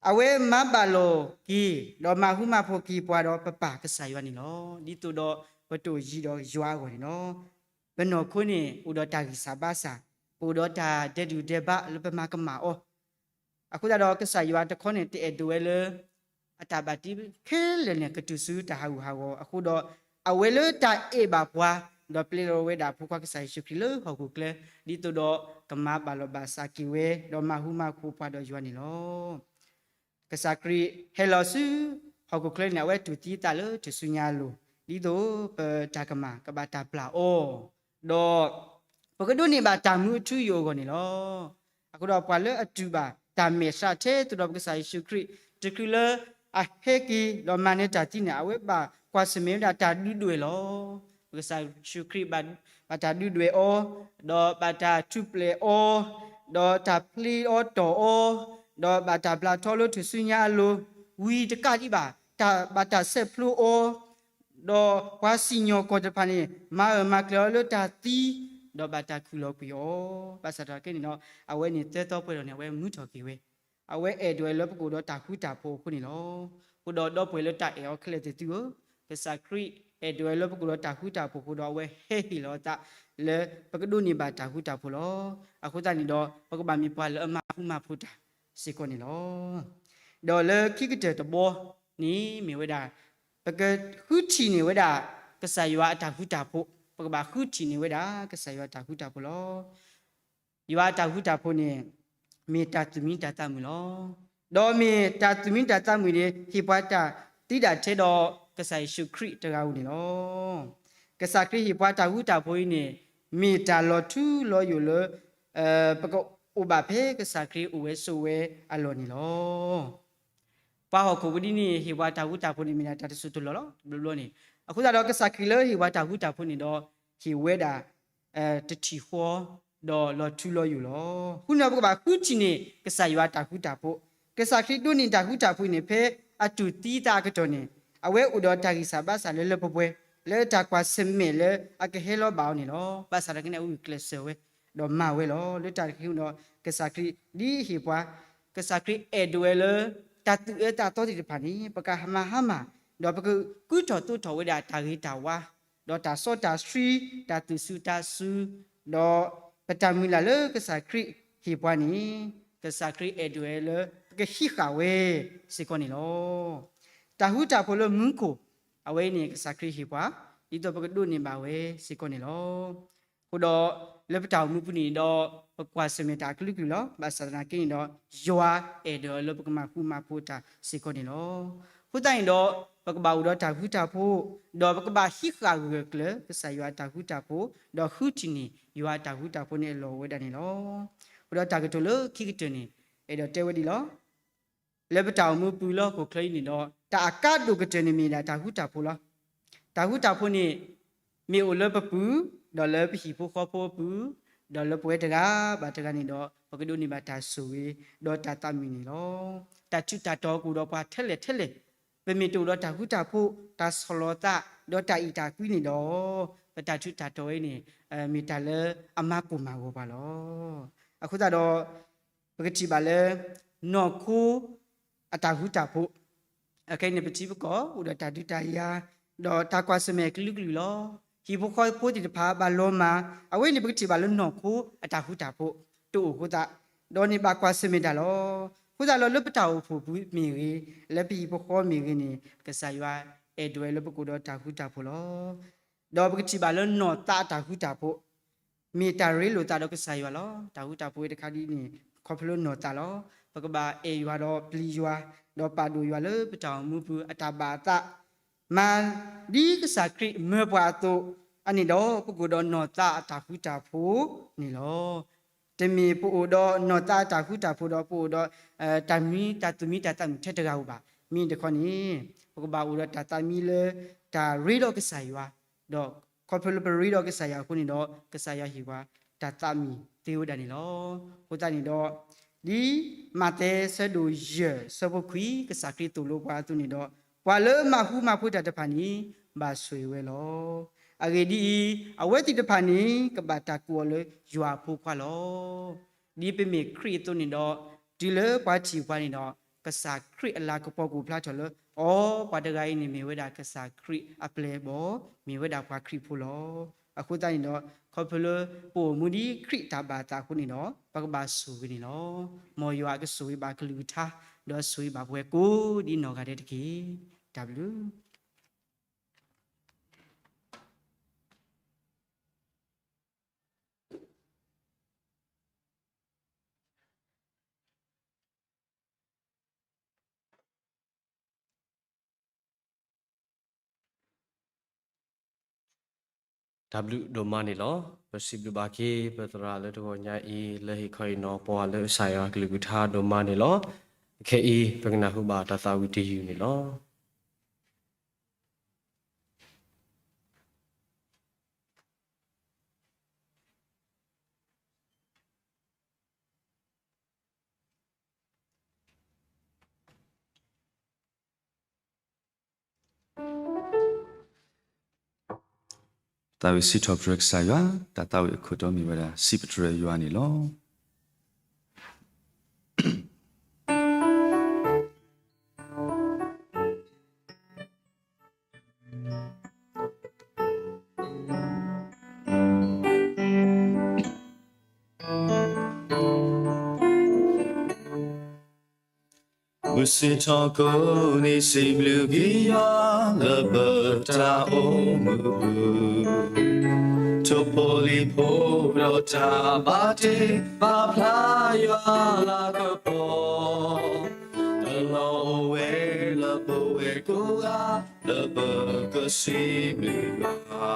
အဝဲမၤဘၣ်လိာ်က့ၤ ဒီးမၤဃူမၤဖိးက့ၤပှၤဒီးပပၢ်ကစၢ်ယွၤန့ၣ်လီၤ. ဒ်သိးဒီးပတအိၣ်ယံၤဒီးယွၤအဂီၢ်န့ၣ်လီၤ. ပနီၢ်ခိန့ၣ် အိၣ်ဒီးတၢ်ဂံၢ်စၢ်ဘါစၢ်, ပအိၣ်ဒီးတၢ်ဒဲးဒုၣ်ဒဲးဘးလၢပမၤကမၣ်အီၤ, အဃိသတးဒီးကစၢ်ယွၤတခီန့ၣ် တအဲၣ်ဒိးဝဲလၢ အတၢ်ဘၣ်တ့ခဲလၢာ်န့ၣ် ကတုၤဆူတၢ်ဟးဂူာ်ဟးဂီၤအဃိဒီး အဝဲလၢတၢ်အဲၣ်ဘၣ်ပှၤ, ဒီးပျဲလီၤဝဲဒၣ်အဖိခွါကစၢ်ယ့ၣ်ၡူးခရံာ်လၢဟီၣ်ခိၣ်ချၢ, ဒ်သိးဒီးကမၤဘၣ်လီၤဘၣ်စးက့ၤဝဲ, ဒီးမၤဃူမၤဖိးပှၤဒီးယွၤန့ၣ်လီၤ. ကစၢ်ခရံာ်ဟဲလီၤဆူ ဟီၣ်ခိၣ်ချၢန့ၣ် အဝဲတူၢ်သံအသးလၢထူၣ်စုညါအလိၤ, ဒ်သိးပတၢ်ကမၣ်ကဘၣ်တၢ်ပျၢ်အီၤ, ဒီး ပကဒိးန့ၢ်ဘၣ်တၢ်မူအထူအယိာ်အဂီၢ်န့ၣ်လီၤ. အဃိဒီးပှၤလၢအတူၢ်ဘၣ်တၢ်မဲာ်ဆှးထဲသိးဒီးပကစၢ်ယ့ၣ်ၡူးခရံာ် တချုးလၢအဟဲက့ၤဒီးမၤနၢၤတၢ်သံန့ၣ် အဝဲဘၣ်ကွၢ်ဆၢၣ်မဲာ်ဝဲဒၣ်တၢ်ဒုးဒွဲၣ်လီၤ. ပကစၢ်ယ့ၣ်ၡူးခရံာ် ဘၣ်တၢ်ဒုးဒွဲၣ်အီၤ, ဒီးဘၣ်တၢ်ထူၣ်ဖျဲးအီၤ, ဒီးတၢ်ဖျ့အီၤတီၢ်အီၤ, ဒီးဘၣ်တၢ်ဘျးထီလၢထူၣ်စုညါအလိၤ, ဝံၤတကးဒံးဘၣ် ဘၣ်တၢ်ဆဲးဖျိအီၤ, ဒီးပှၤစံၣ်ညီၣ်ကွီၢ်တဖၣ်န့ၣ် မၤအၢမၤကျၢၤအီၤလၢတၢ်သံ, ဒီးဘၣ်တၢ်ခူၣ်လီၤကွံာ်အီၤ, ဘၣ်ဆၣ်တၢ်ကဲန့ၣ်ဒီး အဝဲန့ၣ်သၢသီပှဲၤထီၣ်န့ၣ် အဝဲမူထီၣ်က့ၤဝဲ, အဝဲအဲၣ်ဒိးဝဲလၢပကအိၣ်ဒီးတၢ်ဃူတၢ်ဖိးအဃိန့ၣ်လီၤ. အဃိဒီးဒီပုၢ်ဝဲၢ်လၢတၢ်အဲၣ်အီၤခဲလၢာ်သ့ၣ်သုဧၢ, ကစၢ်ခရံာ်အဲၣ်ဒိးဝဲလၢပကအိၣ်ဒီးတၢ်ဃူတၢ်ဖိးအဃိဒီး အဝဲဟဲဟ့ၣ်လီၤအသးလၢပကဒိးန့ၢ်ဘၣ်တၢ်ဃူတၢ်ဖိးလီၤ. အဃိသတးန့ၣ်ဒီး ပကဘၣ်မ့ၢ်ပှၤလၢအမၤဃူမၤဖိးတၢ်စ့ၢ်ကီးန့ၣ်လီၤ. ဒီးလၢခံကတၢၢ်တဘီန့ၣ်မ့ၢ်ဝဲဒၣ် ပကဃုထံၣ်န့ၢ်ဝဲဒၣ် ကစၢ်ယွၤအတၢ်ဃူတၢ်ဖိး, ပကဘၣ်ဃုထံၣ်န့ၢ်ဝဲဒၣ် ကစၢ်ယွၤအတၢ်ဃူတၢ်ဖိးလီၤ. ယွၤအတၢ်ဃူတၢ်ဖိးန့ၣ် မ့ၢ်တၢ်သူၣ်မံတၢ်သးမုာ်လီၤ. ဒီးမ့ၢ်တၢ်သူၣ်မံတၢ်သးမုာ်န့ၣ် ဟ့ၣ်ပှၤတၢ်သံဒၣ်ထဲဒီးကစၢ်ယ့ၣ်ၡူးခရံာ်တဂၤဧိၤန့ၣ်လီၤ. ကစၢ်ခရံာ်ဟ့ၣ်ပှၤတၢ်ဃူတၢ်ဖိးအံၤန့ၣ် မ့ၢ်တၢ်လီၤထူလီၤယိာ်လၢ ပကအိၣ်ဘၣ်ဖဲကစၢ်ခရံာ်အိၣ်ဝဲဆိးဝဲအလီၢ်န့ၣ်လီၤ. ပှၤဟီၣ်ခိၣ်ပူၤဒ်န့ၣ် ဟ့ၣ်ပှၤတၢ်ဃူတၢ်ဖိးန့ၣ် မ့ၢ်ဒၣ်တၢ်တစိၢ်တလီၢ်လီၤ တဘျီဘျီန့ၣ်. အဃိသတးဒီးကစၢ်ခရံာ်လၢဟ့ၣ်ပှၤတၢ်ဃူတၢ်ဖိးန့ၣ်ဒီး ဟ့ၣ်ဝဲဒၣ် တထံၣ်ဃီ ဒီးလီၤထူလီၤယိာ်လီၤ. အဃိန့ၣ်ဒီးပကဘၣ်ဃုထံၣ်န့ၢ် ကစၢ်ယွၤတၢ်ဃူတၢ်ဖိး, ကစၢ်ခရံာ်ဒိးန့ၢ်တၢ်ဃူတၢ်ဖိးအံၤန့ၣ် ဖဲအတူၢ်သံသးအကတီၢ်န့ၣ် အဝဲအိၣ်ဒီးတၢ်ဂံၢ်စၢ်ဘါစၢ်လၢလၢပှဲၤပှဲၤ လၢတၢ်ကွၢ်ဆၢၣ်မဲာ်လၢအကဟဲလီၤဘၣ်အီၤန့ၣ်လီၤ. ဘၣ်ဆၣ်သနာ်က့န့ၣ် အဝဲဂုာ်ကျဲးစၢးဝဲ ဒီးမၤဝဲလီၤ. လၢတၢ်တခါအံၤဒီး ကစၢ်ခရံာ်ဒ်ဟ့ၣ်ပှၤ, ကစၢ်ခရံာ်အဲၣ်ဒိးဝဲလၢ တၢ်သူၣ်အၢသးသီသ့ၣ်တဖၣ်န့ၣ် ပကမၤဟါမၢ်, ဒီးပကကူထီၣ်သိးထီၣ်ဝဲဒၣ်တၢ်ဂ့ၤတၢ်ဝါ, ဒီးတၢ်စီတၢ်ဆှံ, တၢ်သူၣ်စူၤသးစူၤ, ဒီးပတၢ်မုၢ်လၢ်လၢကစၢ်ခရံာ်ဟ့ၣ်ပှၤန့ၣ် ကစၢ်ခရံာ်အဲၣ်ဒိးဝဲလၢ ပကဟံးဃာ်ဝဲစ့ၢ်ကီးန့ၣ်လီၤ. တၢ်ဃူတၢ်ဖိးလၢမူခိၣ် အဝဲအံၤန့ၣ် ကစၢ်ခရံာ်ဟ့ၣ်ပှၤ ဒ်သိးပကဒိးန့ၢ်ဘၣ်ဝဲစ့ၢ်ကီးန့ၣ်လီၤ. အဃိဒီး လၢပတၢ်အိၣ်မူပူၤန့ၣ်ဒီး ပကွၢ်ဆၢၣ်မဲာ်တၢ်အကလုာ်ကလုာ်လီၤ. ဘၣ်ဆၣ်သနာ်က့န့ၣ်ဒီး ယွၤအဲၣ်ဒိးလၢပကမၤဃူမၤဖိးတၢ်စ့ၢ်ကီးန့ၣ်လီၤ. အဃိသတးန့ၣ်ဒီး ပကဘၣ်အိၣ်ဒီးတၢ်ဃူတၢ်ဖိး, ဒီးပကဘၣ်ဟံးဃာ်ဂၢၢ်ကျၢၤ ကစၢ်ယွၤအတၢ်ဃူတၢ်ဖိး, ဒီးဃုထံၣ်န့ၢ် ယွၤအတၢ်ဃူတၢ်ဖိးန့ၣ်အလီၢ်အိၣ်ဝဲဒၣ်န့ၣ်လီၤ. အဃိဒီးတၢ်ကတိၤလၢခံကတၢၢ်န့ၣ် အဲၣ်ဒိးတဲဝဲဒ်လီၤ. လၢပတၢ်အိၣ်မူပူၤလၢဟီၣ်ခိၣ်ချၢအံၤန့ၣ်ဒီး တၢ်အကါဒိၣ်ကတၢၢ်န့ၣ်မ့ၢ်ဒၣ်တၢ်ဃူတၢ်ဖိးလီၤ. တၢ်ဃူတၢ်ဖိးန့ၣ် မ့ၢ်အိၣ်လၢပပူၤ, ဒီးလၢပဟံၣ်ဖိဃီဖိအပူၤ, ဒီးလၢပဝဲတဂၤဘၣ်တဂၤန့ၣ်ဒီး ပကဒိးန့ၢ်ဘၣ်တၢ်ဆိၣ်ဂ့ၤ ဒီးတၢ်သးမုာ်န့ၣ်လီၤ. တၢ်ထူးတၢ်တီၤကအိၣ်ဒီးပှၤထဲလဲၣ်ထဲလဲၣ်, ပမ့ၢ်တအိၣ်ဒီးတၢ်ဃူတၢ်ဖိး, တၢ်ဆီၣ်လီၤသး, ဒီးတၢ်အံၣ်တၢ်ကွံန့ၣ်ဒီး ပတၢ်ထူးတၢ်တီၤဝဲန့ၣ် မ့ၢ်တၢ်လၢအမၤကိၢ်မၤဂီၤပှၤလီၤ. အဃိသတးဒီး ပကထံၣ်ဘၣ်လၢ နီၢ်ခိအတၢ်ဃူတၢ်ဖိး, အခဲအံၤန့ၣ် ပထံပကီၢ်အိၣ်ဒီးတၢ်ဒုးတၢ်ယၤ, ဒီးတၢ်ကွၢ်ဆၢၣ်မဲာ်ကလုာ်ကလုာ်လီၤ. ဟံၣ်ဖိဃီဖိသ့ၣ်တဖၣ်ဘၣ်လီၤမၢ်, အဝဲန့ၣ်ပကထံၣ်ဘၣ်လၢနီၢ်ခိအတၢ်ဃူတၢ်ဖိး တအိၣ်အဃိသတး, ဒီးန့ၣ်ဘၣ်ကွၢ်ဆၢၣ်မဲာ်တၢ်လီၤ. အဃိသတးလီၤ လၢပတၢ်အိၣ်ဖှိၣ်ပူၤမ့ၢ်ဂ့ၤ, လၢပဟံၣ်ဖိဃီမ့ၢ်ဂ့ၤန့ၣ် ကစၢ်ယွၤအဲၣ်ဒိးဝဲလၢပကအိၣ်ဒီးတၢ်ဃူတၢ်ဖိးလီၤ. ဒီးပကထံၣ်ဘၣ်လၢနီၢ်သးအတၢ်ဃူတၢ်ဖိး မ့ၢ်တၢ်ရ့လိာ်သးဒီးကစၢ်ယွၤလီၤ. တၢ်ဃူတၢ်ဖိးဝဲတခါဒ်န့ၣ် ခီဖျိလၢနီၢ်သးလီၤ. ပကဘၣ်အဲၣ်ယွၤဒီးပျံၤယွၤ, ဒီးပာ်ဒိၣ်ယွၤလၢပတၢ်အိၣ်မူပူၤအတၢ်ဘၣ်အသး, မၤဒ်ကစၢ်ခရံာ်မၢပှၤအသိး, အန့ၣ်ဒီး ပကအိၣ်ဒီးနီၢ်သးအတၢ်ဃူတၢ်ဖိးန့ၣ်လီၤ. တမ့ၢ်ပအိၣ်ဒီးနီၢ်သးအတၢ်ဃူတၢ်ဖိးဒီး ပအိၣ်ဒီး တၢ်မံ တၢ်သူၣ်မံတၢ်သးမုာ်ထဲတဂၤဧိၤဘၣ်. မ့ၢ်တခီန့ၣ် ပကဘၣ်အိၣ်ဒီးတၢ်သးမံလၢ တၢ်ရ့ဒီးကစၢ်ယွၤ, ဒီးခီဖျိလၢပရ့ဒီးကစၢ်ယွၤအဃိန့ၣ်ဒီး ကစၢ်ယွၤဟ့ၣ်ပှၤတၢ်သးမံသ့ဝဲဒၣ်န့ၣ်လီၤ. အဃိသတးန့ၣ်ဒီး ဒ်မးသဲဆၢဒိၣ်ယဲၢ်ဆၢဖိခွံ ကစၢ်ခရံာ်သိၣ်လိပှၤအသိးန့ၣ်ဒီး ပှၤလၢမၤဃူမၤဖိးတၢ်တဖၣ်န့ၣ် ဘၣ်ဆိၣ်ဂ့ၤဝဲလီၤ. အဂ့ၢ်ဒ်အံၤ, အဝဲသ့ၣ်တဖၣ်န့ၣ် ကဘၣ်တၢ်ကိးအီၤလၢယွၤအဖိခွါလီၤ. ဒ်ပမ့ၢ်ခရံာ်အသိးန့ၣ်ဒီး တုၤလၢပှၤထံၣ်ပှၤန့ၣ်ဒီး ကစၢ်ခရံာ်အလၤကပီၤကအိၣ်ဖျါထီၣ်လၢ အီၤ ပှၤတဂၤအံၤန့ၣ် မ့ၢ်ဝဲဒၣ်ကစၢ်ခရံာ်အပျဲၢ်အဘီၣ်, မ့ၢ်ဝဲဒၣ်ပှၤခရံာ်ဖိလီၤ. အဃိသတးန့ၣ်ဒီး ခီဖျိလၢပအိၣ်မူဒ်ခရံာ်တၢ်ဘၣ်သးအဃိန့ၣ်ဒီး ပကဘၣ်ဆိၣ်ဂ့ၤန့ၣ်လီၤ. မ်ယွၤကဆိၣ်ဂ့ၤဘၣ်ကလုၢ်ကထါ ဒီးဆိၣ်ဂ့ၤဘၣ်ပှၤကိးဒ်နီၢ်ဂၤဒဲးတက့ၢ်. တၢ်ဘျုးတၢ်ဘျုးဒိၣ်မးန့ၣ်လီၤ. ပစံးဘျုးဘၣ်က့ၤ ပသရၣ်လၢတဂီၤညါအံၤ လၢဟ့ၣ်ခီဟ့ၣ်နီၤပှၤလၢကစၢ်ယွၤကလုၢ်ကထါဒိၣ်မးန့ၣ်လီၤ. အခဲအံၤ ပကနၢ်ဟူဘၣ်တၢ်သးဝံၣ်တယုၢ်န့ၣ်လီၤ. သးဝံၣ်စံးထီၣ်ပတြၢၤကစၢ်ယွၤ, တၢ်သးဝံၣ်အခိၣ်တီမ့ၢ်ဝဲဒၣ် စံးပတြၢၤယွၤန့ၣ်လီၤ. မုၢ်ဆ့ၣ်ထီၣ်ကိးနံၤ စံးဘျုးက့ၤယွၤလၢပတၢ်အိၣ်မူပူၤ, ထိၣ်ဖိလံၣ်ဖိဒီးတၢ်ဘၣ်တ့ ပာ်ဖျါယွၤလၤကပီၤ, အလီၢ်အိၣ်ဝဲလၢပဝဲကိးဂၤ လၢပကစံးဘျုးယွၤ,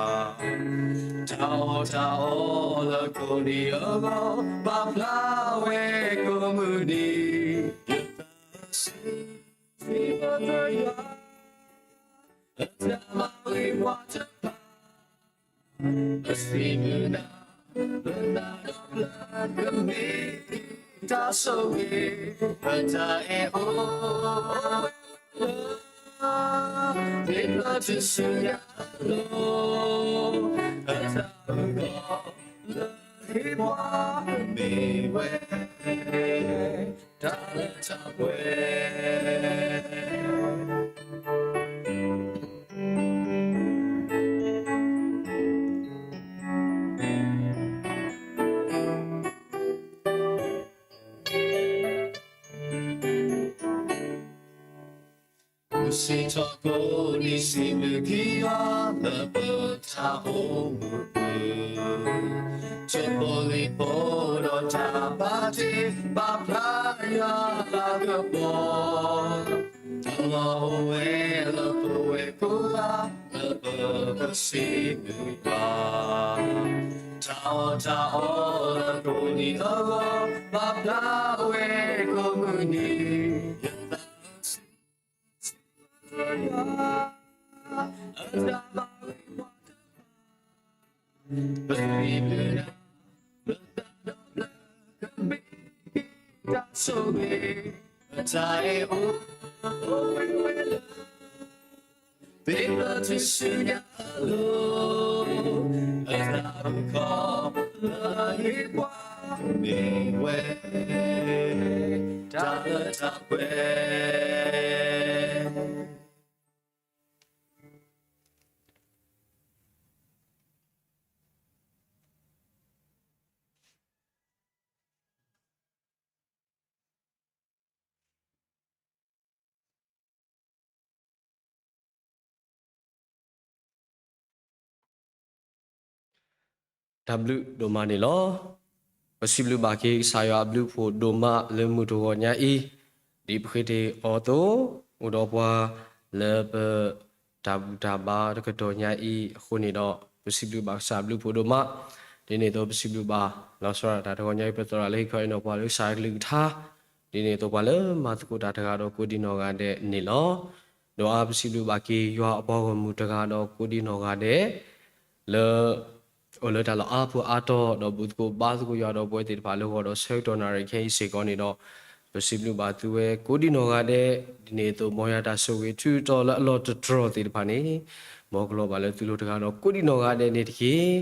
တၢ်အီၣ်တၢ်အီလၢကိးနံၤအဂီၢ် ပာ်ဖျါဝဲကိးမုၢ်နံၤ, ယသးစံးဘျုးယွၤ, အတၢ်မၤဂ့ၤပှၤတဖၣ် ပစံးဘျုးနၤ, ပသးဒီဖျၢၣ်ကမ့ၢ်တၢ်ဆိၣ်ဂ့ၤ, ပတၢ်အဲၣ်အိၣ်ဝဲလၢ မ့ၢ်ပတစုညါလီၤ, ပတၢ်အုၣ်ကီၤလၢဟ့ၣ်ပှၤမ့ၢ်ဝဲ တၢ်လၢတၢ်ပှဲၤ စံးထီၣ်ကိးနံၣ်စံးဘျုးက့ၤယွၤလၢပတၢ်အိၣ်မူပူၤ, ထိၣ်ဖိလံၣ်ဖိဒီးတၢ်ဘၣ်တ့ ဘၣ်ဖျါယွၤအလၤကပီၤ, တၢ်လီၢ်အိၣ်ဝဲလၢပဝဲၢ်ကိးဂၤလၢပကစံးဘျုးယွၤ, တၢ်အီၣ်တၢ်အီလၢကိးနံၤအဂီၢ် ဘၣ်ဖျါဝဲကိးမုၢ်နံၤ, ယသး ပစံးဘျုးနၤ, ပတၢ်ဆိၣ်ဂ့ၤ, ပတၢ်အဲၣ်အိၣ်ဝဲလၢ သ့ၣ်ဖျါတုၤဆူညါအလိၤ, အသးမုၣ်ခီလၢအဟ့ၣ်ပှၤမ့ၢ်ဝဲ တၢ်လၢတၢ်ပှဲၤ. တၢ်ဘျုးဒိၣ်မးန့ၣ်လီၤ. ပစံးဘျုးဘၣ်က့ၤကစၢ်ယွၤအဘျုးအဖှိၣ်ဒိၣ်မးလၢမုၢ်တဂီၤညါအံၤ, ဒ်ပဃ့တ့ၢ်အီၤအသိး, အိၣ်ဒီးပှၤလၢပ တၢ်ဘူၣ်တၢ်ဘါတကတီၢ်ညါအံၤအဃိန့ၣ်ဒီး, ပစံးဘျုးဘၣ်ကစၢ်အဘျုးအဖှိၣ်ဒိၣ်မး, ဒ်န့ၣ်အသိးပစံးဘျုးဘၣ် လီၤဆီဒၣ်တၢ်တဂီၤညါအံၤ ပသရၣ်လၢဟ့ၣ်ခီဟ့ၣ်နီၤပှၤလၢကစၢ်အကလုၢ်ကထါ, ဒ်န့ၣ်အသိးပှၤလၢမၤသကိးတၢ်တဂၤဒီးကိးဒံနီၢ်ဂၤဒဲးန့ၣ်လီၤ. ဒီးအါပစံးဘျုးဘၣ်က့ၤယွၤအပှၤဂီၢ်မုၢ်တဂၤဒီးကိးဒံနီၢ်ဂၤဒဲး လၢ အိၣ်လၢတၢ်လီၢ်အါပူၤအါတီၤ ဒီးဘူၣ်သကိးဘါသကိးယွၤဒီးပဝဲသ့ၣ်တဖၣ်လၢဂီၤဒီးဆၢကတီၢ်နၣ်ရံၣ်ခဲအံၤစ့ၢ်ကီးန့ၣ်ဒီး, ပစံးဘျုးဘၣ်သုဝဲကိးဒံနီၢ်ဂၤဒဲး, ဒ်န့ၣ်အသိး မ်ယွၤတၢ်ဆိၣ်ဂ့ၤထုးထီၣ်လၢအလီၢ်တတြီၢ်သ့ၣ်တဖၣ်န့ၣ်, မ်ကလီၤဘၣ်လၢသုလိၤတဂၤဒီးကိးဒံနီၢ်ဂၤဒဲးန့ၣ်တက့ၢ်.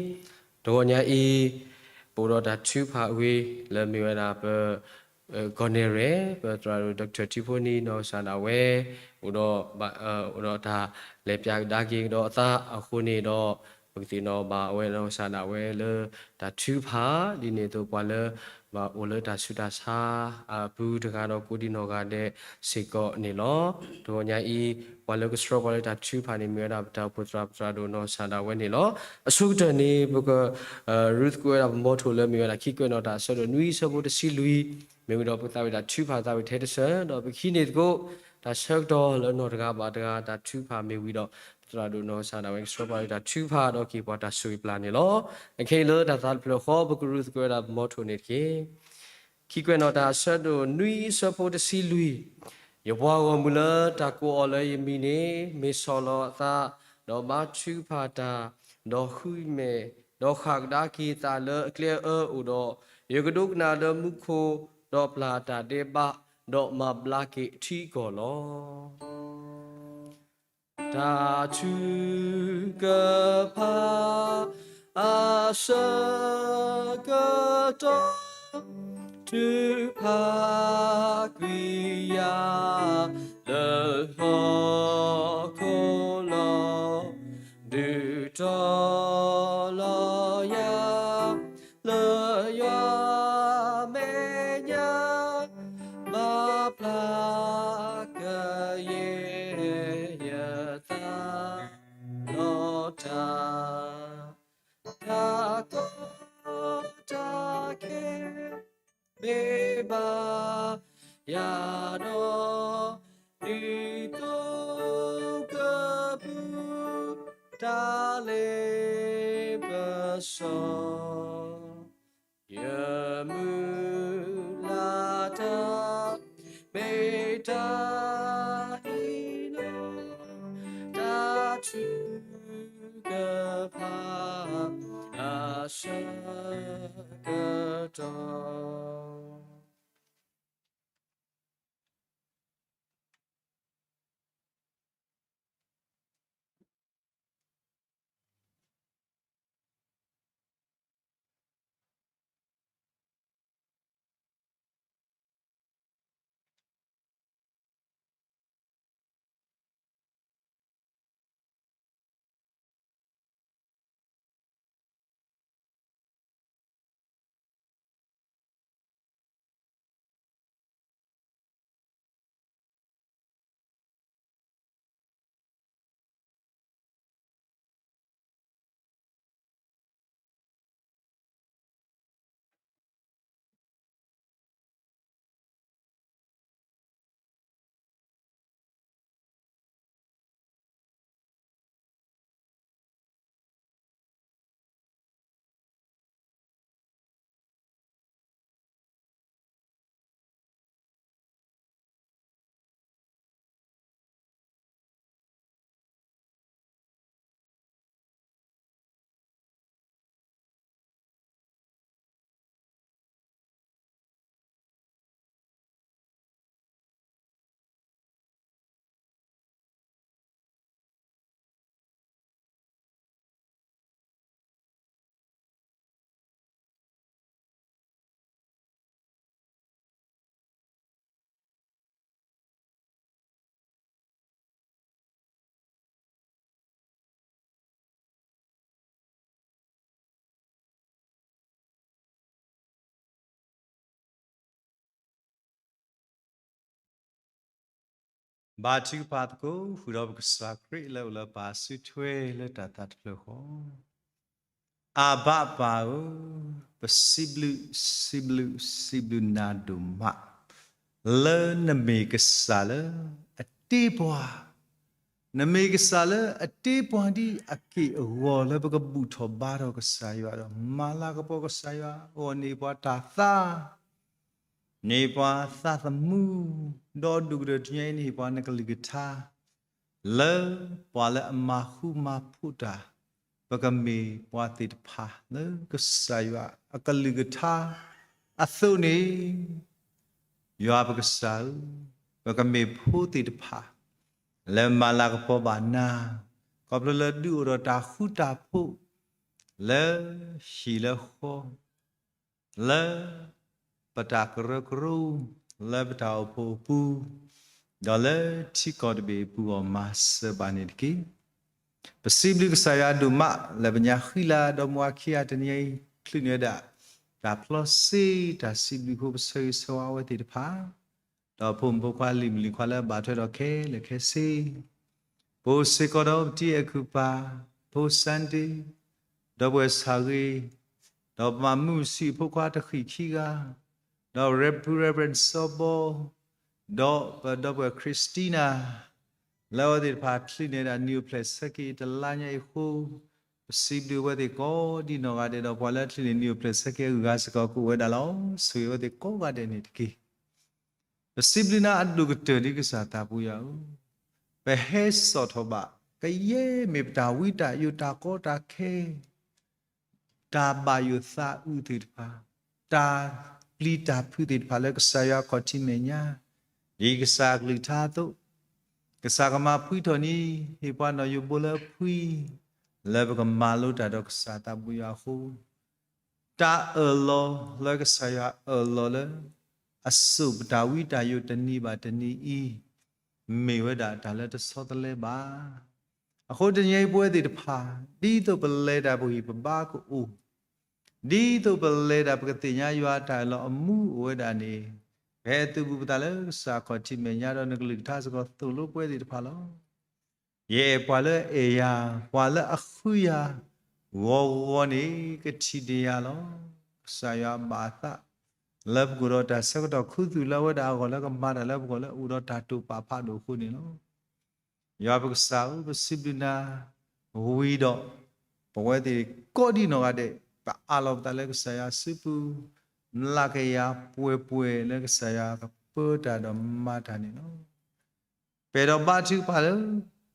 တဂီၤညါအံၤ, ပအိၣ်ဒီးတၢ်ထုကဖၣ်ဝံၤ လၢမ့ၢ်ဝဲဒၣ်ပ ကီၢ်နဲၣ်ရဲၣ် ပသရၣ်ဒိၣ် Doctor ထံဖိနံၤ နီၢ်ကစၢ်ဒၣ်ဝဲ အိၣ်ဒီး အိၣ်ဒီးတၢ်လဲၤပၠးကဒါက့ၤကဒီးအသးအဃိန့ၣ်ဒီး, ပကသ့ၣ်နီၣ်ဘၣ်အဝဲနီၢ်ကစၢ်ဒၣ်ဝဲလၢတၢ်ထုကဖၣ် ဒ်န့ၣ်အသိးပှၤလၢ ဘၣ်အိၣ်လၢတၢ်ဆူးတၢ်ဆါအပူၤတဂၤဒီးကိးဒံနီၢ်ဂၤဒဲးစ့ၢ်ကီးန့ၣ်လီၤ. တဂီၤညါအံၤ, ပှၤလၢကဆှၢပှၤလၢတၢ်ထုကဖၣ်န့ၣ် မ့ၢ်ဝဲဒၣ်ပတၢ်အိၣ်ဖှိၣ်သရၣ် ပသရၣ်ဒိၣ်နီၢ်ကစၢ်ဒၣ်ဝဲန့ၣ်လီၤ. အဆိကတၢၢ်န့ၣ် ပက ရူၢ်သကိးဝဲဒၣ်ပမီထိၣ်လၢမ့ၢ်ဝဲဒၣ် ခံကွဲးနီၣ်တၢ်အဆၢဒိၣ်နွံဆၢဖိတဆံလွံၢ်, မ့ၢ်ဝံၤဒီးပကသးဝံၣ်တၢ်ထုကဖၣ်သးဝံၣ်ထဲတစၢၤ, ဒီးပကဟံးန့ၢ်သကိး တၢ်ဆၢကတီၢ်လၢနီၢ်တဂၤဘၣ်တဂၤတၢ်ထုကဖၣ်မ့ၢ်ဝံၤဒီး, ပသရၣ်ဒိၣ်နီၢ်ကစၢ်ဒၣ်ဝဲကဆှၢပှၤလၢတၢ်ထုကဖၣ် ဒီးကဟ့ၣ်ပှၤတၢ်ဆိၣ်ဂ့ၤပျၢ်န့ၣ်လီၤ. အခဲအံၤလၢတၢ်သးတဖျၢၣ်ဃီ ပကရူၢ်သကိးဝဲဒၣ်ပမီထိၣ်န့ၣ်တက့ၢ်. ခံကွဲးနီၣ်တၢ်အဆၢဒိၣ်နွံဆၢဖိတဆံလွံၢ်, ယပှၤဂီၢ်မုၢ်လၢတၢ်ကိးအီၤလၢယမံၤန့ၣ် မ့ၢ်ဆီၣ်လီၤအသး, ဒီးဘါထုကဖၣ်တၢ်, ဒီးဃုမဲာ်, ဒီးဃၣ်ကဒါက့ၤသးလၢအကျဲအအၢအိၣ်ဒီး, ယကဒိကနၣ်လၢမူခိၣ်, ဒီးပျၢ်တၢ်ဒဲးဘး, ဒီးမၤဘျါက့ၤအထံအကီၢ်လီၤ. တၢ်ထုကဖၣ် အဆၢကတီၢ် ထုကဖၣ်ကွံာ်ယၤ လၢဟီၣ်ခိၣ်လီၤ. ဒုးတီၤလီၤယၤ လၢယွၤမဲာ်ညါ မၤပျၢ်ကယဲၢ်ယသး ဒီးတၢ် တၢ်ကီတၢ်ခဲ မ့ၢ်ဘၣ်ယၤဒီး ဒ်သိးကပူၤ တၢ်လ့ပစီ ယမုၢ်လၢ်တၢ် မ့ၢ်တၢ်ဟ့ၣ်လီၤ တၢ်ထုကဖၣ် အဆၢကတီၢ် ဘါထုကဖၣ်သကိးဃုာ်ဒီးပကစၢ်ခရံာ်လၢအိၣ်လၢပစုထွဲလၢတၢ်သးတဖျၢၣ်ဃီ, အဘၣ်ပၢ်ဧၢ, ပစံးဘျုးစံးဘျုးစံးဘျုးနၤဒိၣ်မး, လၢနမ့ၢ်ကစၢ်လၢအတ့ပှၤ, နမ့ၢ်ကစၢ်လၢအတ့ပှၤဒ်အက့ၢ်အဂီၤလၢပကဘူၣ်ထီၣ်ဘါထီၣ်ကစၢ်ယွၤဒီး မၤလၤကပီၤကစၢ်ယွၤ, အဂီၢ်န့ၣ်ပှၤတၢ်သါ န့ၢ်ပှၤသးသမူ, ဒီးဒိၣ်ကတၢၢ်တနံၤအံၤန့ၣ် ပှၤနကလုၢ်ကထါ, လၢပှၤလၢအမၤဃူမၤဖိးတၢ်, ပကမ့ၢ်ပှၤသ့ၣ်တဖၣ်လၢကစၢ်ယွၤအကလုၢ်ကထါ အသိးန့ၣ်, ယွၤပကစၢ်ဧၢ, ပကမ့ၢ်ဖိသ့ၣ်တဖၣ် လၢမၤလၤကပီၤဘၣ်နၤ, ခီဖျိလၢဒုးအိၣ်ဒီးတၢ်ဃူတၢ်ဖိး လၢဟံၣ်လၢဃီ လၢပတၢ်ကရၢကရိ, လၢပတၢ်အိၣ်ဖှိၣ်အပူၤ, ဒီးလၢထံကီၢ်တဘ့ၣ်အပူၤအဂီၢ် မၤစၢၤဘၣ်န့ၣ်တက့ၢ်. ပစံးဘျုးကစၢ်ယွၤဒိၣ်မး လၢပညါဃံလၤဒီးမုၢ်အခံဂၤတနံၤအံၤ ချုးန့ၢ်ဝဲဒၣ် တၢ်ဖျီစ့ တၢ်စံးဘျုးဖိ ပဆၢဂ့ၤဆၢဝါအဝဲသ့ၣ်တဖၣ် ဒီးဖိမုၣ်ဖိခွါလံၤမုၣ်လံၤခွါလၢအဘၣ်ထွဲဒီးခဲလၢာ်ခဲဆ့, ပအိၣ်စ့ၢ်ကီးဒီးပတံၤအဲၤခုၣ်ပၢ်, ဖိ Sunday, ဒီပုၢ်ဝဲၢ်ဆၣ်ဂ့ၤ, ဒီးပမၤမုၢ်ဆံးအဖိခွါတဃံၣ်ခံဂၤ, ဒီး Rev- Reverend စီၤဘီ, ဒီးပဒီပုၢ်ဝဲၢ် Christina, လၢအဝဲသ့ၣ်တဖၣ်ချုးန့ၢ်ဒၣ်နံၣ်အိၣ်ဖျဲၣ်ဆၢက့ၤတလါညါအံၤအဃိ, ပစံးဘျုးအဝဲသ့ၣ်ကိးဒံနီၢ်ဂၤဒဲး ဒီးပှၤလၢချုးန့ၢ်နံၣ်အိၣ်ဖျဲၣ်ဆၢက့ၤအဂၤစ့ၢ်ကီး ကိးဝဲဒၣ်လီၤ. ဆိၣ်ဂ့ၤအဝဲသ့ၣ်ကိးဂၤဒဲးန့ၣ်တက့ၢ်. ပစံးဘျုးနၤအဒိၣ်ကတၢၢ်လံ ကစၢ်သးပူၤယွၤဧၢ, ပဟဲစိာ်ထီၣ်ဘၣ် ကယဲၢ်မ့ၢ်ပတၢ်ဝံတၢ်ယိာ် တၢ်ကီတၢ်ခဲ တၢ်ဘၣ်ယိၣ်သးအုးသ့ၣ်တဖၣ်, တၢ်ပျံၤတၢ်ဖုးသ့ၣ်တဖၣ်လၢကစၢ်ယွၤအခီၣ်ထံးမဲာ်ညါ, ဒ်ကစၢ်အကလုၢ်ကထါအသိး, ကစၢ်ကမၤဖှံထီၣ်န့ၣ် ဟ့ၣ်ပှၤနီၣ်ယိၤဘိလၢအဖှံ, လၢပကမၤလိတၢ်ဒီးကစၢ်သးပူၤယွၤအဃိ, တၢ်အၢၣ်လီၤလၢကစၢ်ယွၤအၢၣ်လီၤလၢ အစိာ်ပတၢ်ဝံတၢ်ယိာ်တနံၤဘၣ်တနံၤအံၤ, မ့ၢ်ဝဲဒၣ်တၢ်လၢတဆီတလဲဘၣ်. အဃိတနံၤအံၤပဝဲသ့ၣ်တဖၣ်, ဒ်သိးပလဲၤတၢ်ပဂံၢ်ပဘါကအိၣ်, ဒ်သိးပလဲၤတၢ်ပကသ့ၣ်ညါယွၤအတၢ်အၢၣ်လီၤအမူအိၣ်ဝဲဒၣ်န့ၣ်, ပဟဲသုးဘူးပသးလၢကစၢ်အခီၣ်ထံးမဲာ်ညါဒီးနကလုၢ်ကထါစ့ၢ်ကီးသိၣ်လိပဝဲသ့ၣ်တဖၣ်လီၤ. ယအဲၣ်ပှၤလၢအအဲၣ်ယၤ, ပှၤလၢအဃုယၤ, ဂီၤဂီၤန့ၣ် ကထံၣ်ဒံးယၤလီၤ. ကစၢ်ယွၤဘၣ်အသး လၢပကအိၣ်ဒီးတၢ်ဆၢကတီၢ်ခူသူၣ်လၢအဝဲဒၣ်အဂီၢ် လၢကမၤတၢ်လၢပဂီၢ်လၢအအိၣ်ဒီးတၢ်တိာ်ပာ်ဖးဒိၣ်အဃိန့ၣ်လီၤ. ယွၤပကစၢ်ဧၢ, ပစံးဘျုးနၤ, ဝံၤဒီး ပဝဲသ့ၣ်ကိးဒံနီၢ်ဂၤဒဲး ပအးလီၤပသးလၢကစၢ်ယွၤစုပူၤ, မျးကယၤပှဲၤပှဲၤလၢကစၢ်ယွၤကပၢတၢ်ဒီးမၤတၢ်န့ၣ်လီၤ. ပအဲၣ်ဒိးဘါထုကဖၣ်လၢ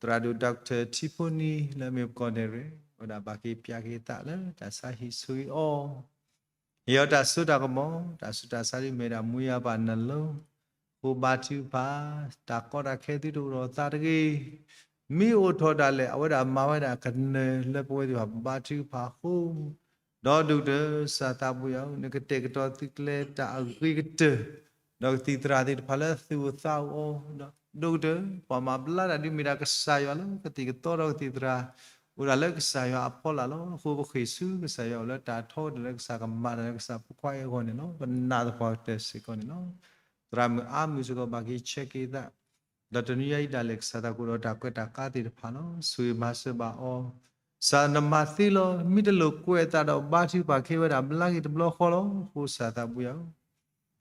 သရၣ်ဒိၣ် Doctor ထံဖိနံၤ လၢအမ့ၢ်ပကီၢ်နဲၣ်ရဲၣ် အဝဲဒၣ်ဘၣ်က့ၤပၠးက့ၤသးလၢတၢ်ဆါဟံၣ်ဆိၣ်ဂ့ၤအီၤ, ဟ့ၣ်အီၤတၢ်စိတၢ်ကမီၤ, တၢ်ဆူးတၢ်ဆါဒ်မ့ၢ်ဒၣ်မူယါပာ်နလီၤ, ဃိဘါထုကဖၣ်, တၢ်ကီတၢ်ခဲသုတအိၣ်ဒီးသးတဂ့ၤ, မ့ၢ်အိၣ်ထီၣ်ဒၣ်လဲာ် အဝဲဒၣ်မၤဝဲဒၣ်ကနၢၤလၢပဝဲသ့ၣ်တဖၣ်ဘါထုကဖၣ်အဃိ, ဒီးဒိၣ်ကတၢၢ်ကစၢ်သးပူၤယွၤဧၢ, နကတဲာ်ကတီၤသုးကျဲၤတၢ်အဂ့ၤကတၢၢ်, ဒီးကသံၣ်သရၣ်သ့ၣ်တဖၣ်လၢအသူၣ်အိၣ်သးအိၣ်အီၤ, ဒီးဒိၣ်ကတၢၢ် ပှၤမၤဘျါတၢ်ဒ်မ့ၢ်ဒၣ်ကစၢ်ယွၤလီၤ. ကသံၣ်ကသီဒီးကသံၣ်သရၣ် အိၣ်ဒၣ်လၢကစၢ်ယွၤအဖီလာ်လီၤ. အဃိပဃ့ၢ်ဆူကစၢ်ယွၤအိၣ်လၢတၢ်ထီကတၢၢ်လၢကစၢ်ကမၤတၢ်လၢကစၢ်ဖိခွါအံၤအဂီၢ်န့ၣ်လီၤ. ပနာ်သပှၢ်ကတၢၢ်စ့ၢ်ကီးန့ၣ်လီၤ. သရၣ်မုၣ်အါမုၢ်စ့ၢ်ကီးဘၣ်က့ၤဆဲးက့ၤသး ဒီးတနွံအံၤဒၣ်လဲာ် ကစၢ်သးကအိၣ်ဒီးတၢ်ကွဲးတၢ်ကါသ့ၣ်တဖၣ်လီၤ. ဆိၣ်ဂ့ၤမၤစၢၤဘၣ်အီၤ, ကစၢ်နမၤသ့လီၤ. မ့ၢ်တလိၣ်ကွဲးအသးဒီးဘါထုကဖၣ်က့ၤဝဲဒၣ်ဘျါက့ၤတဘျီဃီလီၤ. အဃိကစၢ်သးပူၤယွၤ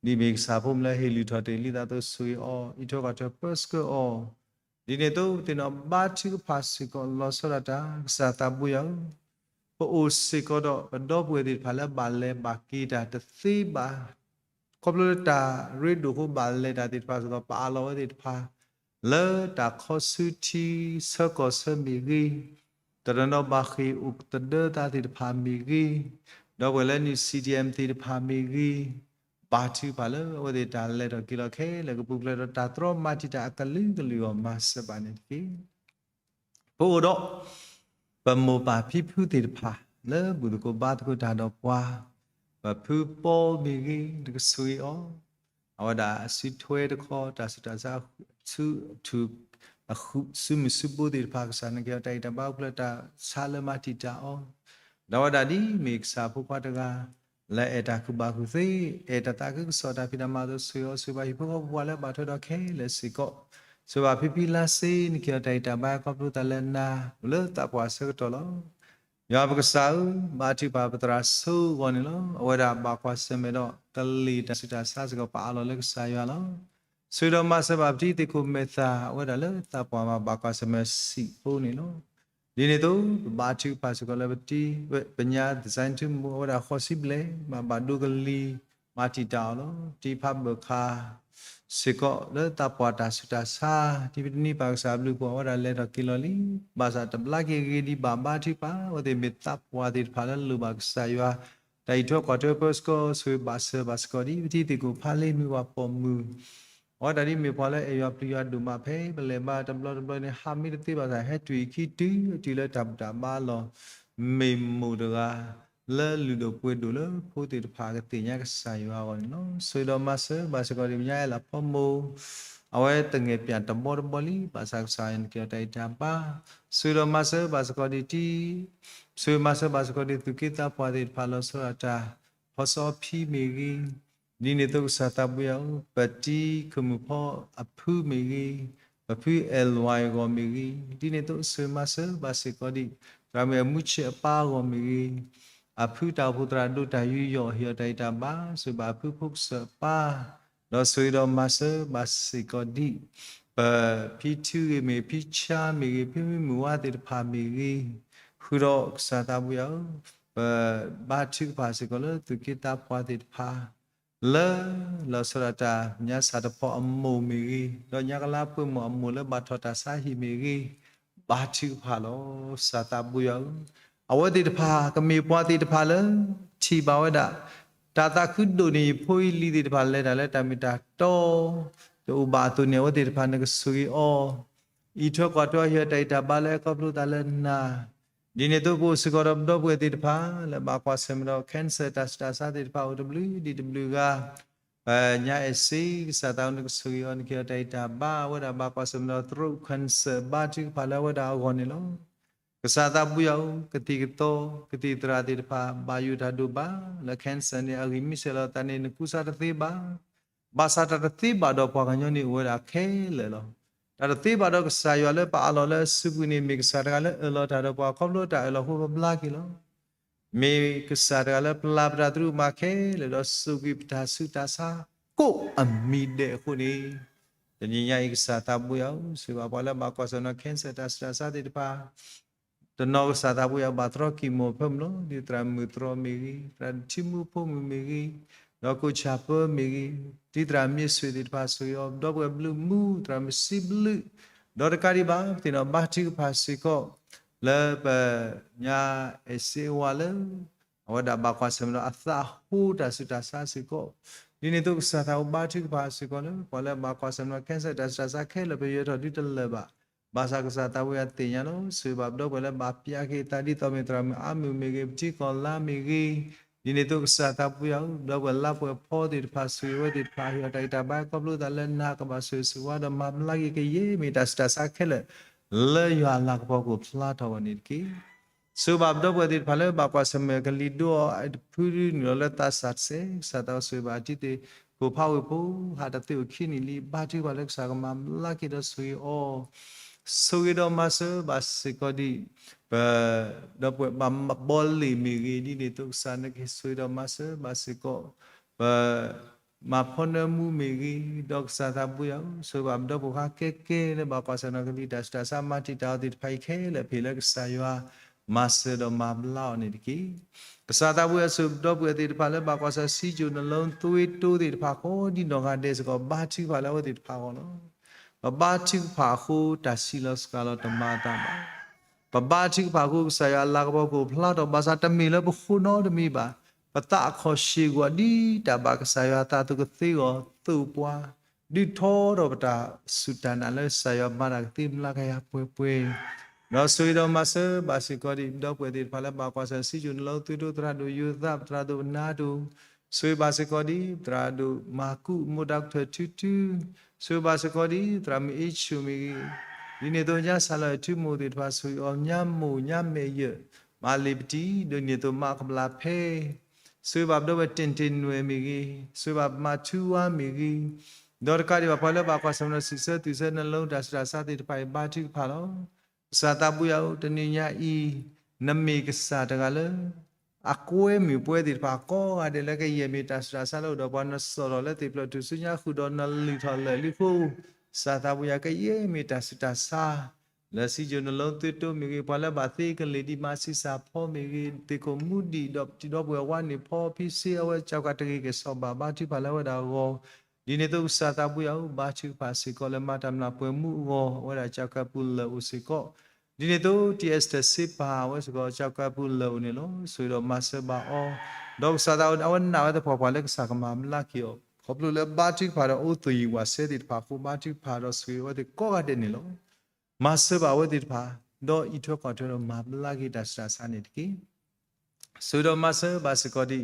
ဧၢ, ဒ်မ့ၢ်ကစၢ်ဖိမုၣ်လၢဟ့ၣ်လုၢ်ထီၣ်တ့ၢ်လံသးအသိး ဆိၣ်ဂ့ၤအီၤ, အံးထွဲကွၢ်ထွဲပၢဆှၢအီၤ, ဒ်န့ၣ်အသိးသ့ၣ်နီၣ်ဘါထုကဖၣ်စ့ၢ်ကီးလီၤဆီဒၣ်တၢ် ကစၢ်သးပူၤယွၤဧၢ, ပအိၣ်စ့ၢ်ကီးဒီးပဒီပုၢ်ဝဲၢ်သ့ၣ်တဖၣ်လၢဘၣ်လဲၤဘၣ်က့ၤတၢ်တသ့ဘၣ် ခီဖျိလၢတၢ်ရ့ဒိၣ်အဃိဘၣ်လဲၤတၢ်သ့ၣ်တဖၣ်စ့ၢ်ကီး ပအးလီၤဝဲသ့ၣ်တဖၣ် လၢတၢ်ခီဆူထံဆၢကီၢ်ဆၢမ့ၢ်ဂ့ၤ, တနီၤနီၤဘၣ်ဃ့ၢ်အိၣ်သဒၢသးသ့ၣ်တဖၣ်မ့ၢ်ဂ့ၤ, ဒီပုၢ်ဝဲၢ်လၢနုာ် CDM သ့ၣ်တဖၣ်မ့ၢ်ဂ့ၤ, ဘါထုကဖၣ်လၢအဝဲသ့ၣ်တၢ်လဲၤထီၣ်က့ၤလီၤခဲလၢာ် ကပူၤဖျဲးဒီးတၢ်တြီမၤတံာ်တာ်အကလုာ်ကလုာ်အဂီၢ် မၤစၢၤဘၣ်န့ၣ်တက့ၢ်. ပအိၣ်ဒီး ပမိၢ်ပၢ်ဖံဖုသ့ၣ်တဖၣ် လၢဘူၣ်သကိးဘါသကိးတၢ်ဒီးပှၤ, ပဖုပီမ့ၢ်ဂ့ၤ နကဆိၣ်ဂ့ၤအီၤ, အဝဲဒၣ်အစုထွဲတခီ တၢ်ဆူးတၢ်ဆါ ဆူထူၣ် အဃု စုမုၢ်စုဘိသ့ၣ်တဖၣ် ကစၢ်နကဟ့ၣ်အီၤတၢ်အံးတၢ်ဘါ အိၣ်ဖျဲၣ်တၢ်ဆါလၢမၤတံာ်တာ်အီၤ, ဒီးအဝဲဒၣ်ဒ်မ့ၢ်ကစၢ်ဖိခွါတဂၤ လၢအဲၣ်တၢ်ကူၣ်ဘၣ်ကူၣ်သ့ အဲၣ်တၢ်သးခုကစီၣ်တၢ်ဖံးတၢ်မၤအသိး ဆိၣ်ဂ့ၤအီၤ ဆိၣ်ဂ့ၤဘၣ်ဟံၣ်ဖိဃီဖိပှၤလၢအဘၣ်ထွဲဒီးခဲလၢာ်စ့ၢ်ကီး, ဆိၣ်ဂ့ၤဘၣ်ဖံဖံလါစ့ နက့ၤအီၤတၢ်ဂံၢ်တၢ်ဘါ ခီဖျိသးလၢနၤ လၢသးပှၢ်အဆၢကတီၢ်လီၤ. ယွၤပကစၢ်ဧၢ, ဘါထုကဖၣ်ပသရၣ်ဆိအဂီၢ်န့ၣ်လီၤ. အဝဲဒၣ်ဘၣ်ကွၢ်ဆၢၣ်မဲာ်ဒီး ကလံၤတၢ်ဆူးတၢ်ဆါစ့ၢ်ကီး ပအးလီၤလၢကစၢ်ယွၤလီၤ. ဆိၣ်ဂ့ၤဒီးမၤစၢၤဘၣ်ပတံၤသကိးမဲာ်သၣ် အဝဲဒၣ်လၢသးပှၢ်မၤဘၣ်ကွၢ်ဆၢၣ်မဲာ်စံးဖိန့ၣ်လီၤ. ဒ်န့ၣ်အသိး ပဘါထုကဖၣ်စ့ၢ်ကီးလၢပတံၤ ပညါ design ထူမိၢ် အဝဲဒၣ်ဃီစံဘျဲၣ် မၤဘၣ်ဒိကလံၤ မၤတံာ်တာ်အီၤလီၤ. တံၤဖးဘၢၣ်ခါ စ့ၢ်ကီးလၢသးပှၢ်တၢ်ဆူးတၢ်ဆါ တံၤပတနံၤပၢ်ကစၢ်ဘျုးဖှိၣ် အဝဲဒၣ်လဲၤထီၣ်က့ၤလီၤလံ. ဘၣ်ဆၣ်တဘျါက့ၤဂ့ၤဒံးဘၣ် ဘါထုကဖၣ် အဝဲသ့ၣ်မ့ၢ်သးပှၢ်သ့ၣ်တဖၣ်လၢလိၣ်ဘၣ်ကစၢ်ယွၤ တၢ်အံးထွဲကွၢ်ထွဲပၢဆှၢ ဆိၣ်ဂ့ၤဘၣ်စၢၤဘၣ်စ့ၢ်ကီးဒ်ပတံၤသကိးဖးလ့မုၢ်ပှၤပိာ်မုၣ် အဝဲဒၣ်ဒ်မ့ၢ်ပှၤလၢအဲၣ်ယွၤပျံၤယွၤဒိၣ်မး ဖဲပလဲၤဘါတဘျီတဘျီန့ၣ် ဟးမ့ၢ်တသ့ဘၣ်ဆၣ် ဟဲတုၤအခံတုၤတုၤလၢတၢ်ဘူၣ်တၢ်ဘါလီၢ် မ့ၢ်မိၢ်တဂၤ လၢလုၢ်ဒိၣ်ပှ့ၤဒိၣ်လၢဖိသ့ၣ်တဖၣ်ကသ့ၣ်ညါကစၢ်ယွၤအဂီၢ်န့ၣ်လီၤ. ဆိၣ်ဂ့ၤဒီးမၤစၢၤဘၣ်စ့ၢ်ကီးဒ်ပညါအဲၣ်လးဖီမိၢ် အဝဲသငဲၣ်ပၠၣ်တဘီတဘီလံ ဘၣ်ဆၣ်ကစၢ်ယွၤန့ၣ်က့ၤအီၤတၢ်ဂံၢ်တၢ်ဘါ ဆိၣ်ဂ့ၤဒီးမၤစၢၤဘၣ်စ့ၢ်ကီးဒ်တံၤ ဆိၣ်ဂ့ၤမၤစၢၤဘၣ်စ့ၢ်ကီးဒ်သူၣ်က့သးပှၢ်သ့ၣ်တဖၣ်လီၤဆီဒၣ်တၢ် ဖီစီဖံမ့ၢ်ဂ့ၤ ဒ်န့ၣ်အသိးကစၢ်သးဘိယွၤဧၢ ပတံၤခမုၣ်ဖီအဖုမ့ၢ်ဂ့ၤ ပဖုအဲၣ်လွဲၢ်ဂီၢ်မ့ၢ်ဂ့ၤ ဒ်န့ၣ်အသိးဆိၣ်ဂ့ၤမၤစၢၤဘၣ်စ့ၢ်ကီးဒ် သရၣ်မုၣ်အမုၢ်ဆ့ၣ်အပၢ်အဂီၢ်မ့ၢ်ဂ့ၤ အဖုတၢ်အိၣ်ဖှိၣ်သရၣ်ဒိၣ်တၢ်ယူးယီၣ်ဟ့ၣ်အီၤတၢ်ဂံၢ်တၢ်ဘါ ဆိၣ်ဂ့ၤဘၣ်အဖုဖိကစၢၢ်အပၢ် ဒီးဆိၣ်ဂ့ၤဒီးမၤစၢၤဘၣ်စ့ၢ်ကီးဒ် ပဖံထုဂ့ၤမ့ၢ်ဂ့ၤ ဖံဆါမ့ၢ်ဂ့ၤ ဖံမုၢ်ဝါသ့ၣ်တဖၣ်မ့ၢ်ဂ့ၤ ဃုာ်ဒီးကစၢ်သးဘိယွၤဧၢ ပဘါထုကဖၣ်စ့ၢ်ကီးလၢသူၣ်က့သးပှၢ်သ့ၣ်တဖၣ် လၢလီၤဆီဒၣ်တၢ်ညါစၢ်တဖီအမိၢ်မ့ၢ်ဂ့ၤ ဒီးညါကလါပှဲၤမိၢ်အမိၢ်လၢဘၣ်ထီၣ်တၢ်ဆါဟံၣ်မ့ၢ်ဂ့ၤ ဘါထုကဖၣ်လီၤ. ကစၢ်သးဘိယွၤဧၢ, အဝဲသ့ၣ်တဖၣ်ကမ့ၢ်ပှၤသ့ၣ်တဖၣ်လၢ ထံၣ်ဘၣ်ဝဲဒၣ် တၢ်သးခုဒိၣ်န့ၢ်ယဖိယလံၤသ့ၣ်တဖၣ် လဲၤတၢ်လၢတၢ်မ့ၢ်တၢ်တီ တအိၣ်ဘၣ်အသိးန့ၣ် အဝဲသ့ၣ်တဖၣ်နကဆိၣ်ဂ့ၤအီၤ အံးထွဲကွၢ်ထွဲဟ့ၣ်အီၤတၢ်ဂံၢ်တၢ်ဘါလၢအခီဖျိသးလၢနၤ ဒ်န့ၣ်အသိးပအိၣ်စ့ၢ်ကီးဒီးပဒီပုၢ်ဝဲၢ်သ့ၣ်တဖၣ် လၢဘၣ်ကွၢ်ဆၢၣ်မဲာ်ဒီး cancer တၢ်ဆူးတၢ်ဆါသ့ၣ်တဖၣ်အိၣ်တဘျုးဒံးတဘျုးဂၤ ပညါအဲၣ်စ့ ကစၢ်သးဘိယွၤနကဆိၣ်ဂ့ၤအီၤ နကဟ့ၣ်အီၤတၢ်ဂံၢ်တၢ်ဘါ အဝဲဒၣ်ဘၣ်ကွၢ်ဆၢၣ်မဲာ်ဒီး throat cancer ဘါထုကဖၣ်လၢအဝဲဒၣ်အဂီၢ်န့ၣ်လီၤ. ကစၢ်သးဘိယွၤဧၢ, ကသံၣ်ကသီ ကသံၣ်သရၣ်သ့ၣ်တဖၣ် ဘၣ်ယိၣ်တၢ်ဒိၣ်ဘၣ် လၢ cancer န့ၣ် အဂံၢ်မ့ၢ်ဆဲးလီၤသးန့ၣ် နကူစါတသ့ဘၣ် ဘၣ်ဆၣ်တၢ်တသ့ဘၣ်ဒီးပှၤကညီန့ၣ်အိၣ်ဝဲဒၣ်ခဲလၢာ်လီၤ. တၢ်တသ့ဘၣ်ဒီးကစၢ်ယွၤလၢပအးလီၤလၢအစုပူၤန့ၣ် မ့ၢ်ကစၢ်တဂၤလၢအၢၣ်လီၤတၢ်ဒီးပှၤ ခီဖျိတၢ်အၢၣ်လီၤအဃိပဘျါက့ၤလီၤ. မ့ၢ်ကစၢ်တဂၤလၢပျၢ်ပတၢ်သရူးမၤခဲလၢာ်ဒီး စိာ်ကွံာ်ပတၢ်ဆူးတၢ်ဆါ ကိးအမံၤဒဲးအဃိန့ၣ်, တနံၤညါအံၤကစၢ်သးဘိယွၤဧၢ, ဆိၣ်ဂ့ၤဘၣ်ပှၤလၢဘၣ်ကွၢ်ဆၢၣ်မဲာ်ဒီး cancer တၢ်ဆူးတၢ်ဆါသ့ၣ်တဖၣ် တနီၤကစၢ်သးဘိယွၤဘၣ်တြီ chemo ဖၢမုၢ်လီၤ, ဒ်သရၣ်မုၣ်တြီမ့ၢ်ဂ့ၤ, သရၣ်ထံမူဖိမုၣ်မ့ၢ်ဂ့ၤ, ဒီးကိၣ်ဆၣ်ပၢမ့ၢ်ဂ့ၤ, ဒ်သရၣ်မ့ၢ်ဆွ့ၣ်သ့ၣ်တဖၣ်ဆိၣ်ဂ့ၤအီၤ, ဒီပုၢ်ဝဲၢ်ဘျုးမူ သရၣ်မုၣ်စံးဘျုး, ဒီးတကးဒံးဘၣ် ပသ့ၣ်နီၣ်ဘါထုကဖၣ်စ့ၢ်ကီး လၢပညါအဲၣ်စ့အဝၤလၢ အဝဲဒၣ်ဘၣ်ကွၢ်ဆၢၣ်မဲာ်ဒီးအသးဟိတၢ်ဆူးတၢ်ဆါစ့ၢ်ကီး, ဒ်န့ၣ်အသိးကစၢ်သးဘိဘါထုကဖၣ်စ့ၢ်ကီးလၢ ပှၤလၢဘၣ်ကွၢ်ဆၢၣ်မဲာ်ဒီး cancer တၢ်ဆူးတၢ်ဆါခဲလၢာ် ပယဲၢ်ထီၣ်ဒုတလၢာ်ဘၣ်, ဘၣ်ဆၣ်ကစၢ်သးဘိယွၤသ့ၣ်ညါလီၤ, ဆိၣ်ဂ့ၤဘၣ်ပဒီပုၢ်ဝဲၢ်လၢဘၣ်ပျၢ်က့ၤအသးဒ်သိးမ့ၢ်သရၣ်မုၣ်အါမုၢ်မ့ၢ်ဂ့ၤ, ပထံကီၢ်လါမ့ၢ်ဂ့ၤ, ဒ်န့ၣ်အသိးကစၢ်သးဘိယွၤဧၢ, ဒီပုၢ်ဝဲၢ်လါပှဲၤဖီသ့ၣ်တဖၣ်ဆိၣ်ဂ့ၤအဝဲသ့ၣ်တဖၣ် ဟ့ၣ်အီၤတၢ်ဂံၢ်တၢ်ဘါ ခီဖျိသးလၢနၤကဘၣ်ဆိၣ်ဂ့ၤဆိၣ်ဝါဒီး မၤဘျါက့ၤကယဲၢ်မ့ၢ်တၢ်ဆူးတၢ်ဆါခဲလၢာ် လၢယွၤအလၤကပီၤကအိၣ်ဖျါထီၣ်အဂီၢ်န့ၣ်တက့ၢ်. ဆိၣ်ဂ့ၤဘၣ်ပဒီပုၢ်ဝဲၢ်သ့ၣ်တဖၣ်လၢဘၣ်ကွၢ်ဆၢၣ်မဲာ်ကလံၤဒိအီၤ တဖုဒုနုာ်လီၤလၢသးစၢ်တစဲး, ကစၢ်သးဘိဆိၣ်ဂ့ၤဘၣ်တံၤသကိးဖးဝ့ၢ်ဖိ ဟးတသ့အိၣ်ခံနံၣ်လံ ဘါထုကဖၣ်လၢကစၢ်ကမၤဘျါက့ၤဒီးဆိၣ်ဂ့ၤအီၤ, ဆိၣ်ဂ့ၤဒီးမၤစၢၤဘၣ်စ့ၢ်ကီးဒ် ပ ဒီပုၢ်ဝဲၢ်ဘၣ်ဘီလ့ၣ်မ့ၢ်ဂ့ၤ, ဒ်န့ၣ်အသိးကစၢ်နကဆိၣ်ဂ့ၤဒီးမၤစၢၤဘၣ်စ့ၢ်ကီး ပ မၤဖီနၢမူမ့ၢ်ဂ့ၤ, ဒီးကစၢ်သးဘိယွၤဧၢ, ဆိၣ်ဂ့ၤဘၣ်ပဒီပုၢ်ဝဲၢ်ခဲကဲလၢဘၣ်ကွၢ်ဆၢၣ်မဲာ်ကလံၤတၢ်ဆူးတၢ်ဆါ မၤတံာ်တာ်အီၤသ့ၣ်တဖၣ်အံၤခဲလၢာ် ဖဲလၢကစၢ်ယွၤမၤစၢၤဒီးမၤဘျါအီၤန့ၣ်တက့ၢ်. ကစၢ်သးဘိယွၤ ဆိၣ်ဂ့ၤပဒီပုၢ်ဝဲၢ်သ့ၣ်တဖၣ်လၢဘၣ်ကွၢ်ဆၢၣ်မဲာ် စံကၠိၣ်နလီ သွ့တိသ့ၣ်တဖၣ် ကိးဒံနီၢ်ဂၤဒဲးစ့ၢ်ကီး ဘါထုကဖၣ်လၢအဝဲသ့ၣ်တဖၣ်အဂီၢ်လီၤ. ပဘါထုကဖၣ်အဃိ တၢ်စံးလီၤစှၤလီၤတမၤအသးဘၣ် ပဘါထုကဖၣ်အဃိ ကစၢ်ယွၤအလၤကပီၤကအိၣ်ဖျါထီၣ် ဘၣ်ဆၣ်တမ့ၢ်လၢပဃိနီတမံၤဘၣ်. ပသးအခီၣ်ဆ့ၣ်ဂီၤဒ်တၢ်ဘၣ်ကစၢ်ယွၤအသးအသိးကသ့အဂီၢ် သိၣ်ပှၤ ဒုးထီထီၣ်ပတၢ်စူၢ်တၢ်နာ်လၢကစၢ်ယွၤမၤတၢ်ကသ့မျးကယၤပှဲၤပှဲၤ ဒီးဆိၣ်ဂ့ၤဒီးမၤစၢၤဘၣ်စ့ၢ်ကီးဒ် ပဒီပုၢ်ဝဲၢ်သ့ၣ်တဖၣ်လၢဘၣ်ကွၢ်ဆၢၣ်မဲာ် စံကၠိၣ်နလီ သွ့တိ သရၣ်ဒိၣ်ယိၤသး သရၣ်ဒိၣ်နါတိၢ် ဆိၣ်ဂ့ၤဘၣ်စ့ၢ်ကီးဒ် သရၣ်ဒိၣ်မၤကူး မိၢ်ဒီကထၢၣ်ထုထု ဆိၣ်ဂ့ၤဘၣ်စ့ၢ်ကီးဒ် သရၣ်မုၣ်အ့ဆူၣ်မ့ၢ်ဂ့ၤ, ဒ်န့ၣ်အသိးညါစၢ်လီၤအဲၣ်ထူမိၢ်သ့ၣ်တဖၣ် ဆိၣ်ဂ့ၤအီၤ ညါမိၢ်ညါမဲာ်ယၢၢ် မၤလ့ၤပတံၤ ဒ်န့ၣ်အသိးမၤကဘျါဖဲ ဆိၣ်ဂ့ၤဘၣ်ပဒီပုၢ်ဝဲၢ်တ့ၢ်တ့ၢ်နွဲၣ်မ့ၢ်ဂ့ၤ, ဆိၣ်ဂ့ၤဘၣ်မၤထူဝါမ့ၢ်ဂ့ၤ, ဒီးတကးဒံးဘၣ် ပှၤလၢဘၣ်ကွၢ်ဆၢၣ်မဲာ်ဒီးစံးဆၢတုၤဆၢနလိၤတၢ်ဆူးတၢ်ဆါသ့ၣ်တဖၣ်အံၤ ဘါထုကဖၣ်လီၤ. ကစၢ်သးဘိယွၤဧၢ, တနံၤညါအံၤ နမ့ၢ်ကစၢ်တဂၤလၢ အကွဲမုာ်ပဝဲသ့ၣ်တဖၣ်ကိးဂၤဒဲးလၢကယဲၢ်မ့ၢ်တၢ်ဆူးတၢ်ဆါလၢအအိၣ်ဒီးပှၤ နစိာ်ထီၣ်လၢသ့ၣ်ဖျၢၣ်ထူၣ်စုညါဃုာ်ဒီးနလုၢ်ထီၣ်လၢာ်လံအဃိ, ကစၢ်သးဘိယွၤ ကယဲၢ်မ့ၢ်တၢ်ဆူးတၢ်ဆါ လၢစံယိၣ်နလိၤသုးတိမ့ၢ်ဂ့ၤ, ပှၤလၢဘၣ်သ့ကလ့ၢ်ဒံးမၤဆံးစၢ်ဖီမ့ၢ်ဂ့ၤ, သ့ၣ်ခိၣ်မူဒံးဒီးပတံၤဒီပုၢ်ဝဲၢ်ဝါန့ၣ်ဖီဖံစ့အဝဲ ကၠီကးတဂ့ၤက့ၤစီၤဘၣ် ဘါထုကဖၣ်လၢအဝဲဒၣ်အဂီၢ်, ဒ်န့ၣ်အသိးကစၢ်သးဘိယွၤဧၢ, ဘါထုကဖၣ်စ့ၢ်ကီးလၢမၤတၢ်မျၢ်ပှဲၤမူအဂီၢ် အဝဲဒၣ်ကၠီကးပူၤလၢာ်အိၣ်စ့ၢ်ကီး, ဒ်န့ၣ်အသိး တံၤအ့စတၢၢ်စ့ပၢ် အဝဲစ့ၢ်ကီးကၠီကးပူၤလၢာ်အိၣ်န့ၣ်လီၤ. ဆိၣ်ဂ့ၤဒီးမၤစၢၤဘၣ်အီၤ, ဒီးကစၢ်သးဘိယွၤ အဝဲနာ်ဝဲသပှၢ်ပှၢ်လၢကစၢ်ကမၤဘျါက့ၤအီၤ ခီဖျိလၢဘါထုကဖၣ်ဒီးအိၣ်သူၣ်ယံၤဝးစဲသ့ၣ်တဖၣ်အဃိ ဘါထုကဖၣ်ဒီးဆိၣ်ဂ့ၤအဝဲသ့ၣ်ကိးဂၤဒဲးန့ၣ်လီၤ. မၤစၢၤဘၣ်အဝဲသ့ၣ်တဖၣ် ဒီးအံးထွဲကွၢ်ထွဲဒီးမၤဘျါက့ၤတၢ်ဆူးတၢ်ဆါန့ၣ်တက့ၢ်. ဆိၣ်ဂ့ၤဒီးမၤစၢၤဘၣ်စ့ၢ်ကီးဒံး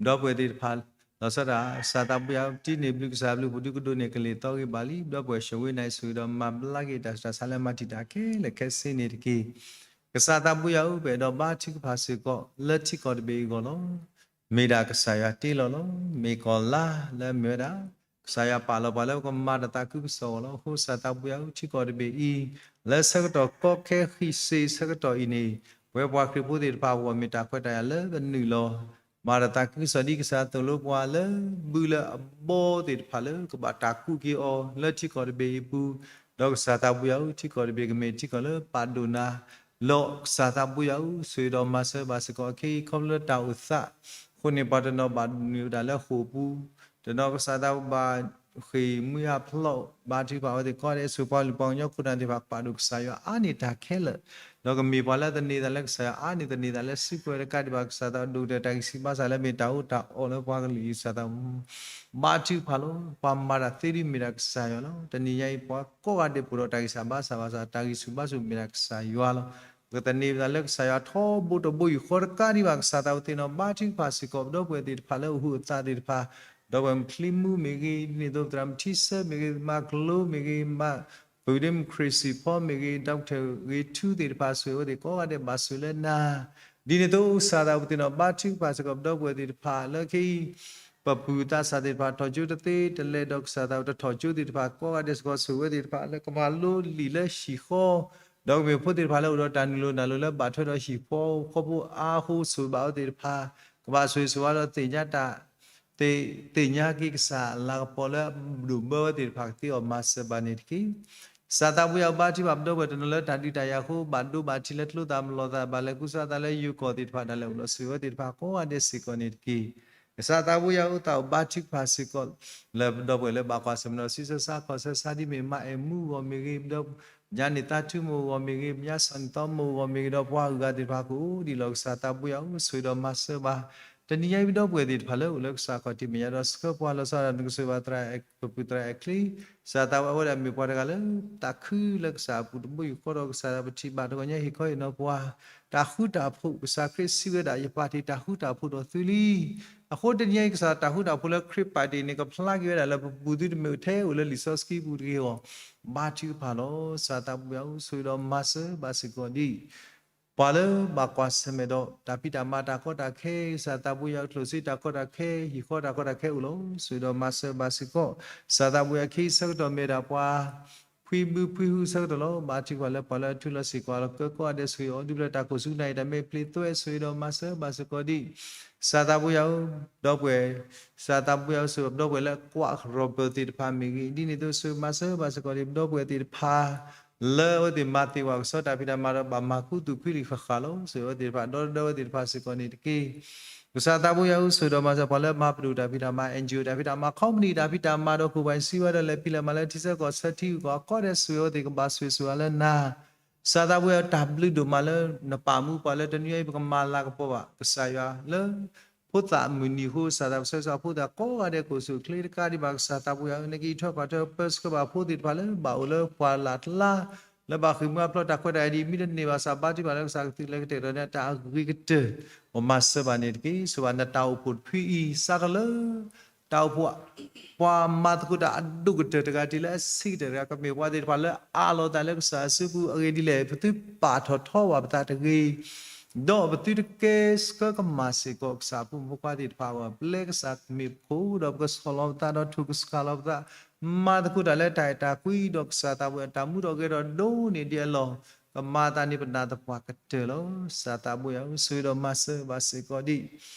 ဒီပုၢ်ဝဲၢ်သ့ၣ်တဖၣ် လီၤဆီဒၣ်တၢ် ကစၢ်သးဘိယွၤ တံၤန့ၢ်ဘျုးကစၢ်ဘျုး ပဒုးကဒိးန့ၢ်ကလံၤသီဂ့ၤဘၣ်လံ ဒီပုၢ်ဝဲၢ် ရှၢဝ့နၣ် ဆိၣ်ဂ့ၤဒီးမၤဘျါက့ၤတၢ်ဆူးတၢ်ဆါလၢမၤတံာ်တာ်ခဲလၢာ်ခဲဆ့န့ၣ်တက့ၢ်. ကစၢ်သးဘိယွၤဧၢ, ပအဲၣ်ဒိးဘါထုကဖၣ်စ့ၢ်ကီး လၢထံကီၢ်တဘ့ၣ်အဂီၢ်လီၤ. မ့ၢ်ဒၣ်ကစၢ်ယွၤတ့လီၤလီၤ. မ့ၢ်ကီၢ်လါလၢအမ့ၢ်ဝဲဒၣ် ကစၢ်ယွၤပာ်လီၤပှၤလၢပကမၤတၢ်သးခုကစီၣ်အဂီၢ်လီၤ. အဃိကစၢ်သးဘိယွၤဧၢ, ထံကီၢ်တဘ့ၣ်အံၤ လၢဆၢကတီၢ်ကီခဲဃံးစ့ၤဆၢကတီၢ်အံၤန့ၣ် ပဝဲပှၤခရံာ်ဖိသ့ၣ်တဖၣ်အဂီၢ် မ့ၢ်တၢ်ခွဲးတၢ်ယာ်လၢပနုာ်လီၤ မၤတၢ်သးခုကစီၣ်ဒ်ကစၢ်သိၣ်လိပှၤလၢ ဘုလၢအဘီသ့ၣ်တဖၣ်လၢကဘၣ်တၢ်ကူးက့ၤအီၤ လၢထံကီၢ်တဘ့ၣ်အံၤအပူၤ, ဒီးကစၢ်သးဘိယွၤဧၢ, ထံကီၢ်တဘ့ၣ်ကမ့ၢ်ထံကီၢ်လၢပာ်ဒိၣ်နၤလီၤ. ကစၢ်သးဘိယွၤဧၢ, ဆိၣ်ဂ့ၤဒီးမၤစၢၤဘၣ်စ့ၢ်ကီး အခဲအံၤ ခီဖျိလၢတၢ်အိၣ်သးအဃိန့ၣ် ပှၤတနီၤဘၣ်နုာ်ဝဲဒၣ်လၢဃိာ်ပူၤ, တနီၤကစၢ်သးဘိဘၣ်ဃ့ၢ်မှံဟးဖျိး ဘါထုကဖၣ်အဝဲသ့ၣ်ကိးဂၤဒဲး ဆိၣ်ပှၤလုၢ်ပှၤကညီခိၣ်နၢ်သ့ၣ်တဖၣ် ကပာ်ဒိၣ်ကစၢ်ယွၤအါန့ၢ်တၢ်ခဲလၢာ်, ဒီးကမ့ၢ်ပှၤလၢသန့ၤသးလၢကစၢ်ယွၤအါန့ၢ်သန့ၤသးလၢစုကဝဲၤတကးဒံးဘၣ် ကစၢ်သးဒိၣ်ကတၢၢ်တၢ်ဂံၢ်ဆူၣ်ဘါဆူၣ်လၢမ့ၢ်တၢ်အီၣ်တၢ်အီလၢပှၤကလုာ်အံၤ ကစၢ်သး ဘါထုကဖၣ်လီၤ. ပှၤမၤတၢ်သ့ဒ်မ့ၢ်ဒၣ်ကစၢ်ယွၤလီၤ. တနံၤညါအံၤ ပှၤကိးဂၤဒဲးပှဲၤဒီးတၢ်ဂံၢ်ဆူၣ်ဘါဆူၣ်ဘၣ်ဆၣ် တၢ်ဂံၢ်ဆူၣ်ဘါဆူၣ်မ့ၢ်ဒၣ်ကစၢ်ယွၤလီၤ. ပကသန့ၤပသးလၢကစၢ်ယွၤထီဘိတဘိယူၢ်ဃီတကးဒံးဘၣ် ကစၢ်သးဝဲသ့ၣ်နီၣ် ဘါထုကဖၣ်စ့ၢ်ကီး ပဒီပုၢ်ဝဲၢ်သ့ၣ်တဖၣ်လၢအိၣ်ဟုးအသးသ့ၣ်တဖၣ်, ဒီပုၢ်ဝဲၢ်မုၢ်ချံမူမ့ၢ်ဂ့ၤ, ဒ်န့ၣ်အသိးသရၣ်မုၢ်ထံဆၢမ့ၢ်ဂ့ၤ, မၤကလိမ့ၢ်ဂ့ၤ, မၤ ပဒိၣ်မုၢ်ခရံာ်စံၣ်ဖီမ့ၢ်ဂ့ၤ, ဒီကထၢၣ်ဂ့ၤထူသ့ၣ်တဖၣ် ဆိၣ်ဂ့ၤအဝဲသ့ၣ်ကိးဂၤဒဲးဘၣ်ဆိၣ်လၢနၤ, ဒ်န့ၣ်အသိးကစၢ်သးဝဲသ့ၣ်နီၣ် ဘါထုကဖၣ်စ့ၢ်ကီး ပဒီပုၢ်ဝဲၢ်သ့ၣ်တဖၣ်လၢခဲအံၤ ပပုၢ်သးစၢ်သ့ၣ်တဖၣ် ထီၣ်ကၠိတသ့တလဲၤဒီး ကစၢ်သးဝဲတထီၣ်ကၠိသ့ၣ်တဖၣ် ကိးဂၤဒဲးစ့ၢ်ကီး ဆိၣ်ဂ့ၤအဝဲသ့ၣ်တဖၣ်လၢကမၤလိလံာ်လၢဟံၣ်ဃီ, ဒီးကမ့ၢ်ဖိသ့ၣ်တဖၣ်လၢအိၣ်ဒီးတၢ်နုာ်လီၤနုာ်လီၤလၢဘၣ်ထွဲဒီးဟံၣ်ဃီ ဃီဖိအါအဃိ ဆိၣ်ဂ့ၤဘၣ်အဝဲသ့ၣ်တဖၣ် ကဘၣ်ဆိၣ်ဂ့ၤဆိၣ်ဝါဒီးသ့ၣ်ညါတၢ် သ့ၣ်ညါက့ၤကစၢ်အလၤကပီၤလၢဒိၣ်ဘၢဝဲသ့ၣ်တဖၣ်ကသ့အီၤ မၤစၢၤဘၣ်န့ၣ်တက့ၢ်. ကစၢ်သးဘိယွၤဧၢ ဘါထုကဖၣ်ပဒီပုၢ်ဝဲၢ်တနီၤလၢတၢ်ဒုးတၢ်ယၤအဃိ ဘၣ်ဒိဘၣ်ထံးလၢကျိသၣ်မလီၤသၣ် ဘၣ်လဲၤကူစါသးလၢယိၤကီၢ်သ့ၣ်တဖၣ် ဒၣ်လဲာ်အိၣ်ဒီးဆိၣ်ဂ့ၤဝဲသ့ၣ်တဖၣ်ကိးဂၤဒဲးစ့ၢ်ကီးန့ၣ်တက့ၢ်. ကစၢ်သးဘိယွၤဧၢ သးအိၣ်ဘါထုကဖၣ်စ့ၢ်ကီး လၢပဒီပုၢ်ဝဲၢ်လၢဘၣ်ကွၢ်ဆၢၣ်မဲာ်ဒီး ဆံးဆၢဆါခီၣ်ဆၢဆါဒ်မ့ၢ်မါအဲၣ်မူအဂီၢ်မ့ၢ်ဂ့ၤ, ဒီးညါန့ၣ်သးထူမူးအဂီၢ်မ့ၢ်ဂ့ၤ, ညါစီၤနံၣ်သီမူးအဂီၢ်မ့ၢ်ဂ့ၤ, ဒီးပှၤအဂၤသ့ၣ်တဖၣ်ကအိၣ်ဒံးလီၤ. ကစၢ်သးဘိယွၤဧၢ ဆိၣ်ဂ့ၤဒီးမၤစၢၤဘၣ် တနံၤညါအံၤ ပဒီပုၢ်ဝဲၢ်သ့ၣ်တဖၣ်လၢအိၣ်လၢကစၢ်ခီၣ်ထံးမဲာ်ညါဒီး ဆှၢပှၤလီၤဆီဒၣ်နကစၢ်ဘၣ်သရၣ် ပပုၢ်သရၣ်အဲၣ်ချ့, ကစၢ်သးဝဲအဝဲဒၣ်မ့ၢ်ပှၤတဂၤလၢ တၢ်ခုလၢကစၢ်အပူၤတဘိယူၢ်ဃီဒီးကစၢ်ဒီးပထံၣ်ဘၣ်တဂီၤညါဟ့ၣ်ခီဟ့ၣ်နီၤပှၤ တၢ်ဃူတၢ်ဖိး ကစၢ်ခရံာ်စံးဝဲဒၣ် ယပာ်တ့ၢ်တၢ်ဃူတၢ်ဖိးဒီးသုလံ အဃိတနံၤအံၤ ကစၢ်တၢ်ဃူတၢ်ဖိးလၢခရံာ်ပာ်တ့ၢ်န့ၣ် ကဖျါက့ၤဝဲဒၣ်လၢပပူၤသုတမ့ၢ်အိၣ်ထဲအိၣ်လၢလံာ်စီဆှံပူၤတဂ့ၤအဂီၢ် ဘါထုကဖၣ်လီၤ. ကစၢ်သးဘိယွၤဧၢ ဆိၣ်ဂ့ၤဒီးမၤစၢၤဘၣ်စ့ၢ်ကီးဒ် ပှၤလၢဘၣ်ကွၢ်ဆၢၣ်မဲာ်ဒီး တၢ်ဖံးတၢ်မၤတၢ်ကီတၢ်ခဲ ကစၢ်သးဘိယွၤကျိၣ်စ့တၢ်ကီတၢ်ခဲ ဟံၣ်ဃီတၢ်ကီတၢ်ခဲအိၣ်လီၤ. ဆိၣ်ဂ့ၤဒီးမၤစၢၤဘၣ်စ့ၢ်ကီး ကစၢ်သးဘိယွၤ ခဲအံၤဆၢကတီၢ်မ့ၢ်ဒၣ်ပှၤ ဖှံဘုဖှံဟုဆၢကတီၢ်လီၤ. ဘါထုကဖၣ်လၢပှၤလၢအထူလီၤစ့ၢ်ကီးလီၤ ကၢကိးဂၤဒဲး ဆိၣ်ဂ့ၤအီၤဒုးဘျၢတၢ်ကိၢ်ဆူနၢ်အံၤ တၢ်မဲာ်ဖျ့သွဲ ဆိၣ်ဂ့ၤဒီးမၤစၢၤဘၣ်စ့ၢ်ကီးဒ် ကစၢ်သးဘိယွၤဧၢ ဒီပုၢ်ဝဲၢ် ကစၢ်သးဘိယွၤဧၢ ဆိၣ်ဂ့ၤဒီပုၢ်ဝဲၢ်လၢကွၢ် Robert သ့ၣ်တဖၣ်မ့ၢ်ဂ့ၤ ဒ်န့ၣ်အသိး ဆိၣ်ဂ့ၤမၤစၢၤဘၣ်စ့ၢ်ကီးဒ် ပဒီပုၢ်ဝဲၢ်သ့ၣ်တဖၣ် လၢအဝဲသ့ၣ်မၤသ့ၣ်ဝဲကစီတၢ်ဖံးတၢ်မၤဒီး ဘၣ်မၤခူသူၣ်ဖှံလံာ်ဃၣ်ဃၣ်လီၤ. ဆိၣ်ဂ့ၤအဝဲသ့ၣ်တဖၣ် ဒီသဒၢဝဲသ့ၣ်တဖၣ်စ့ၢ်ကီးန့ၣ်တက့ၢ်. ကစၢ်သးဘိယွၤဧၢ ဆိၣ်ဂ့ၤဒီးမၤစၢၤပှၤလၢမၤပဒိၣ်တၢ်ဖံးတၢ်မၤ NGO တၢ်ဖံးတၢ်မၤ ခီပနံၣ်တၢ်ဖံးတၢ်မၤဒီး ခိၣ်ပှၤစံးဝဲဒီး လဲၤဖံးလဲၤမၤလၢထံဆၢကီၢ်ဆၢထံဂုၤကီၢ်ဂၤ ကိးဂၤဒဲး ဆိၣ်ဂ့ၤအဝဲသ့ၣ် ကဘၣ်ဆိၣ်ဂ့ၤဆိၣ်ဝါလၢနၤ ကစၢ်သးဘိယွၤဧၢ တၢ်ဘျုးဒိၣ်မးလၢနပာ်မူပှၤလၢတနံၤအံၤ ပကမၤလၤကပီၤဘၣ် ကစၢ်ယွၤလၢ ဖိသၣ်မုၢ်နံၤအဃိ ကစၢ်သးပဆၢကဆှီဖိသၣ်ကိးဂၤဒဲး ကိၣ်ဆူၣ်ချ့တကးဒံးဘၣ် ကစၢ်သးဘိယွၤဧၢ နကအံးထွဲကွၢ်ထွဲပၢဆှၢဘၣ်ဖိသ့ၣ်တဖၣ်လၢဘၣ်အိၣ်လၢပှၢ်လၢ်တလါ လၢဘၣ်ဃ့ၢ်မှံဟးဖျိးတၢ်ခွဲးတၢ်ယာ်ဒ်အံၤ မ့ၢ်တန့ၢ်ဘၣ်ဆၣ် ဘါထုကဖၣ်လၢကစၢ်ကသုးလဲၤကတဲာ်ကတီၤန့ၣ် တၢ်အဂ့ၤကတၢၢ် ပမၤစၢၤဘၣ်န့ၣ်တက့ၢ်. ဆိၣ်ဂ့ၤဘၣ်နတၢ်အိၣ်ဖှိၣ်တဖုအံၤ စးထီၣ်လၢ တၢ်အိၣ်ဖှိၣ် ပှၤမၤသကိးတၢ်အဒိၣ်ကတၢၢ်တဂၤ တုၤလၢအဆံးကတၢၢ်တဂၤ ကမ့ၢ်ပှၤသ့ၣ်တဖၣ်လၢအးလီၤသးလၢကစၢ်အစုပူၤ အဂ့ၢ်ဒ်လဲၣ် ပသုပာ်ထီၣ်ထီဘၣ်ပသးတဂ့ၤ ဒီးပသုတကဲဆှၢကမၣ်စ့ၢ်ကီး ကစၢ်ဖိမုၣ်ဖိခွါသ့ၣ်တဖၣ်အဂီၢ် ပျဲကစၢ်မ့ၣ်ပိၢ် ဒီးပကဆီၣ်လီၤပသးဒီးထိၣ်ကဆှၣ်လီၤပသး, မၤသကိးတၢ်လၢတၢ်အဲၣ်တၢ်ကွံ ဒီးကစၢ်သးဘိယွၤအတၢ်မူထီၣ်ဂဲၤထီၣ်ဒိၣ်န့ၢ်ဒံးအလီၢ်, ကမၤသးန့ၣ်ပနာ်သပှၢ်ကတၢၢ်လီၤ. ကစၢ်သးဘိယွၤဧၢ, ဆိၣ်ဂ့ၤဒီးမၤစၢၤဘၣ်စ့ၢ်ကီးဒံး